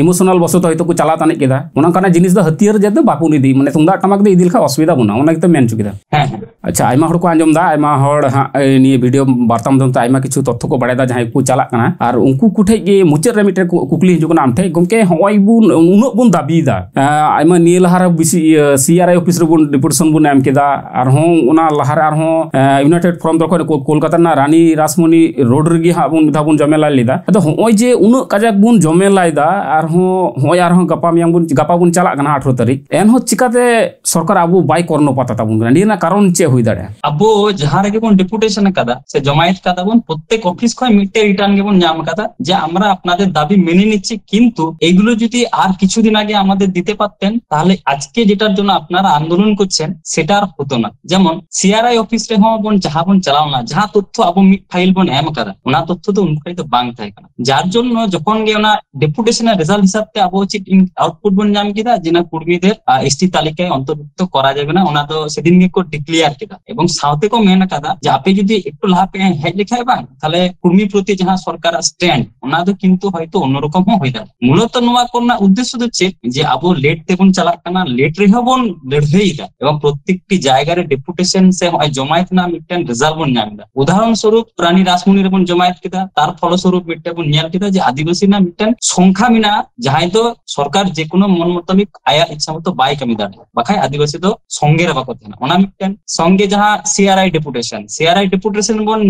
emotional ᱵᱚᱥᱚᱛᱚ ᱦᱚᱭᱛᱳ ᱠᱚ ᱪᱟᱞᱟᱣ ᱛᱟᱱᱤᱡ ᱠᱮᱫᱟ, ᱚᱱᱟ ᱚᱱᱠᱟᱱᱟᱜ ᱡᱤᱱᱤᱥ ᱫᱚ ᱦᱟᱹᱛᱭᱟᱹᱨ ᱡᱟᱛᱮ ᱵᱟᱵᱚᱱ ᱤᱫᱤ, ᱢᱟᱱᱮ ᱛᱩᱢᱫᱟᱜ ᱴᱟᱢᱟᱠ ᱫᱚ ᱤᱫᱤ ᱞᱮᱠᱷᱟᱡ ᱚᱥᱩᱵᱤᱫᱷᱟ ᱵᱟᱹᱱᱩᱜᱼᱟ, ᱚᱱᱟ ᱜᱮᱛᱚ ᱢᱮᱱ ᱦᱚᱪᱚ ᱠᱮᱫᱟ᱾ ᱦᱮᱸ, ᱦᱮᱸ᱾ ᱟᱪᱪᱷᱟ, ᱟᱭᱢᱟ ᱦᱚᱲ ᱠᱚ ᱟᱸᱡᱚᱢ ᱮᱫᱟ, ᱟᱭᱢᱟ ᱦᱚᱲ ᱦᱟᱸᱜ, ᱮ, ᱱᱤᱭᱟᱹ ᱵᱷᱤᱰᱤᱭᱳ ᱵᱟᱨᱛᱟᱢ ᱫᱷᱚᱢ ᱛᱮ ᱟᱭᱢᱟ ᱠᱤᱪᱷᱩ ᱛᱚᱛᱛᱷᱚ ᱠᱚ ᱵᱟᱲᱟᱭᱮᱫᱟ, ᱡᱟᱦᱟᱸᱭ ᱠᱚ ᱪᱟᱞᱟᱜ ᱠᱟᱱᱟ, ᱟᱨ ᱩᱱᱠᱩ ᱠᱚᱴᱷᱮᱡ ᱜᱮ ᱢᱩᱪᱟᱹᱫ ᱨᱮ ᱢᱤᱫᱴᱮᱱ ᱠᱩ-, ᱠᱩᱠᱞᱤ ᱦᱤᱡᱩᱜ ᱠᱟᱱᱟ ᱟᱢ ᱴᱷᱮᱡ, ᱜᱚᱢᱠᱮ, ᱦᱚᱸᱜᱼᱚᱭ ᱵᱚᱱ ᱩᱱᱟᱹᱜ ᱵᱚᱱ ᱫᱟᱹᱵᱤᱭᱮᱫᱟ, ᱮ, ᱟᱭᱢᱟ ᱱᱤᱭᱟᱹ ᱞᱟᱦᱟ ᱨᱮ ᱵᱤᱥᱤ, ᱤᱭᱟᱹ, ᱥᱤ ᱟᱨ ᱟᱭ ᱚᱯᱷᱤᱥ ᱨᱮᱵᱚᱱ ᱰᱮᱯᱩᱴᱮᱥᱚᱱ ᱵᱚᱱ ᱮᱢ ᱠᱮᱫᱟ, ᱟᱨᱦᱚᱸ ᱚᱱᱟ ᱞᱟᱦᱟ ᱨᱮ ᱟᱨᱦᱚᱸ, ᱮ, ᱤᱭᱩᱱᱟᱭᱴᱮᱰ ᱯᱷᱨᱚᱱᱴ ᱛᱚᱨᱚᱯ ᱠᱷᱚᱱ ᱠᱳ-, ᱠᱳᱞᱠᱟᱛᱟ ᱨᱮᱱᱟᱜ ᱨᱟᱱᱤ ᱨᱟᱥᱢᱚᱱᱤ ᱨᱳᱰ ᱨᱮᱜᱮ ᱦᱟᱸᱜ ᱵᱚᱱ, ᱢᱤᱫ ᱫᱷᱟᱣ ᱵᱚᱱ ᱡᱚᱢᱮᱞᱟᱭ ᱞᱮᱫᱟ᱾ ᱟᱫᱚ ᱦᱚᱸᱜᱼᱚᱭ ᱡᱮ ᱩᱱᱟᱹᱜ ᱠᱟᱡᱟᱠ ᱵᱚᱱ ᱡᱚᱢᱮᱞᱟᱭ ᱫᱟ, ᱟᱨᱦᱚᱸ ᱦᱚᱸᱜᱼᱚᱭ ᱟᱨᱦᱚᱸ ᱜᱟᱯᱟ ᱢᱮᱭᱟᱝ ᱵᱚᱱ, ᱜᱟᱯᱟ ᱵᱚᱱ ᱪᱟᱞᱟᱜ ᱠᱟᱱᱟ ᱟᱴᱷᱨᱚ ᱛᱟᱹᱨᱤᱠᱷ, ᱮᱱᱦᱚᱸ ᱪᱤᱠᱟᱛᱮ ᱥᱚᱨᱠᱟᱨ ᱟᱵᱚ ᱵᱟᱭ ᱠᱚᱨᱱᱚᱯᱟᱛᱟ ᱛᱟᱵᱚᱱ ᱠᱟᱱᱟ? ᱱᱤᱭᱟᱹ ᱨᱮᱱᱟᱜ ᱠᱟᱨᱚᱱ ᱪᱮᱫ ᱦᱩᱭ ᱫᱟᱲᱮᱭᱟᱜᱼᱟ? ᱟᱵᱚ ᱡᱟᱦᱟᱸ ᱨᱮᱜᱮ ᱵᱚᱱ ᱰᱮᱯᱩᱴᱮᱥᱚᱱ ᱟᱠᱟᱫᱟ ᱥᱮ ᱡᱚᱢᱟᱭᱮᱛ ᱠᱟᱫᱟ ᱵᱚᱱ, ᱯᱨᱚᱛᱛᱮᱠ ᱚᱯᱷᱤᱥ ᱠᱷᱚᱱ ᱢᱤᱫᱴᱮᱡ ᱨᱤᱴᱟᱨᱱ ᱜᱮᱵᱚᱱ ᱧᱟᱢ ᱟᱠᱟᱫᱟ ᱡᱮ আমরা আপনাদের দাবি মেনে নিচ্ছি, কিন্তু এগুলো যদি আর কিছুদিন আগে আমাদের দিতে পারতেন, তাহলে আজকে যেটার জন্য আপনারা আন্দোলন করছেন সেটা আর হতো না। যেমন সিআরআই অফিস ᱨᱮᱦᱚᱸ ᱵᱚᱱ ᱡᱟᱦᱟᱸ ᱵᱚᱱ ᱪᱟᱞᱟᱣ ᱞᱮᱱᱟ, ᱡᱟᱦᱟᱸ ᱛᱚᱛᱛᱷᱚ ᱟᱵᱚ ᱢᱤᱫ ᱯᱷᱟᱭᱤᱞ ᱵᱚᱱ ᱮᱢ ᱟᱠᱟᱫᱟ, ᱚᱱᱟ ᱛᱚᱛᱛᱷᱚ ᱫᱚ ᱩᱱ ᱠᱷᱚᱱ ᱫᱚ ᱵᱟᱝ ᱛᱟᱦᱮᱸ ᱠᱟᱱᱟ᱾ ᱡᱟᱨ ᱡᱚᱱᱱᱚ ᱡᱚᱠᱷᱚᱱ ᱜᱮ ᱚᱱᱟ ᱰᱮᱯᱩᱴᱮᱥᱚᱱ ᱨᱮᱡᱟᱞᱴ ᱦᱤᱥᱟᱵ ᱛᱮ ᱟᱵᱚ ᱪᱮᱫ ᱤᱱ-, ᱟᱣᱩᱴᱯᱩᱴ ᱵᱚᱱ ᱧᱟᱢ ᱠᱮᱫᱟ ᱡᱮ ᱚᱱᱟ ᱠᱩᱲᱢᱤᱫᱮᱨ, ᱟ, ᱮᱥᱴᱤ ᱛᱟᱹᱞᱤᱠᱟয় ᱚᱱᱛᱚᱨᱵᱷᱩᱠᱛᱚ ᱠᱚᱨᱟ ᱡᱟᱵᱮ ᱱᱟ, ᱚᱱᱟ ᱫᱚ ᱥᱮᱫᱤᱱ ᱜᱮᱠᱚ ᱰᱤᱠᱞᱮᱭᱟᱨ ᱠᱮᱫᱟ᱾ ᱮᱵᱚᱝ ᱥᱟᱶᱛᱮ ᱠᱚ ᱢᱮᱱ ᱟᱠᱟᱫᱟ ᱡᱮ ᱟᱯᱮ ᱡᱩᱫᱤ ᱮᱠᱴᱩ ᱞᱟᱦᱟ ᱯᱮ ᱦᱮᱡ ᱞᱮᱠᱷᱟᱡ ᱵᱟᱝ, ᱛᱟᱦᱞᱮ ᱠᱩᱲᱢᱤ ᱯᱨᱚᱛᱤ ᱡᱟᱦᱟᱸ ᱥᱚᱨᱠᱟᱨᱟᱜ ᱥᱴᱮᱱᱰ, ᱚᱱᱟ ᱫᱚ ᱠᱤᱱᱛᱩ ᱦᱚᱭᱛᱳ ᱚᱱᱱᱚᱨᱚᱠᱚᱢ ᱦᱚᱸ ᱦᱩᱭ ᱫᱟᱲᱮᱭᱟᱜᱼᱟ᱾ ᱢᱩᱞᱚᱛᱚ ᱱᱚᱣᱟ ᱠᱚᱨᱮᱱᱟᱜ ᱩᱫᱽᱫᱮᱥᱥᱚ ᱫᱚ ᱪᱮᱫ? ᱡᱮ ᱟᱵᱚ ᱞᱮᱴ ᱛᱮᱵᱚᱱ ᱪᱟᱞᱟᱜ ᱠᱟᱱᱟ, ᱞᱮᱴ ᱨᱮᱦᱚᱸ ᱵᱚᱱ ᱞᱟᱹᱲᱦᱟᱹᱭ ᱮᱫᱟ, ᱮᱵᱚᱝ ᱯᱨᱚᱛᱮᱠᱴᱤ ᱡᱟᱭᱜᱟ ᱨᱮ ᱰᱮᱯᱩᱴᱮᱥᱚᱱ ᱥᱮ ᱦᱚᱸᱜᱼᱚᱭ ᱡᱚᱢᱟᱭᱮᱛ ᱨᱮᱱᱟᱜ ᱢᱤᱫᱴᱮᱱ ᱨᱮᱡᱟᱞᱴ ᱵᱚᱱ ᱧᱟᱢ ᱮᱫᱟ᱾ ᱩᱫᱟᱦᱚᱨᱚᱱ ᱥᱚᱨᱩᱯ, ᱨᱟᱱᱤ ᱨᱟᱥᱢᱩᱱᱤ ᱨᱮᱵᱚᱱ ᱡᱚᱢᱟᱭᱮᱛ ᱠᱮᱫᱟ, ᱛᱟᱨ ᱯᱷᱚᱞᱚᱥᱚᱨᱩᱯ ᱢᱤᱫᱴᱮᱱ ᱵᱚᱱ ᱧᱮᱞ ᱠᱮᱫᱟ ᱡᱮ ᱟᱹᱫᱤᱵᱟᱹᱥᱤ ᱨᱮᱱᱟᱜ ᱢᱤᱫᱴᱮᱱ ᱥᱚᱝᱠᱷᱟ ᱢᱮᱱᱟᱜᱼᱟ, ᱡᱟᱦᱟᱸᱭ ᱫᱚ ᱥᱚᱨᱠᱟᱨ ᱡᱮᱠᱳᱱᱳ ᱢᱚᱱ ᱢᱚᱛᱟᱵᱤᱠ ᱟᱭᱟᱜ ᱤᱪᱪᱷᱟ ᱢᱚᱛᱚ ᱵᱟᱭ ᱠᱟᱹᱢᱤ ᱫᱟᱲᱮᱭᱟᱜᱼᱟ, ᱵᱟᱠᱷᱟᱡ ᱟᱹᱫᱤᱵᱟᱹᱥᱤ ᱫᱚ ᱥᱚᱝᱜᱮ ᱨᱮ ᱵᱟᱠᱚ ᱛᱟᱦᱮᱱᱟ᱾ ᱚᱱᱟ ᱢᱤᱫᱴᱮᱱ ᱥᱚᱝᱜᱮ ᱡᱟᱦᱟᱸ ᱥᱤᱟᱨᱟᱭ ᱰᱮᱯᱩᱴᱮᱥᱚᱱ, ᱥᱤᱟᱨᱟᱭ ᱰᱮᱯᱩᱴᱮᱥᱚᱱ ᱵᱚᱱ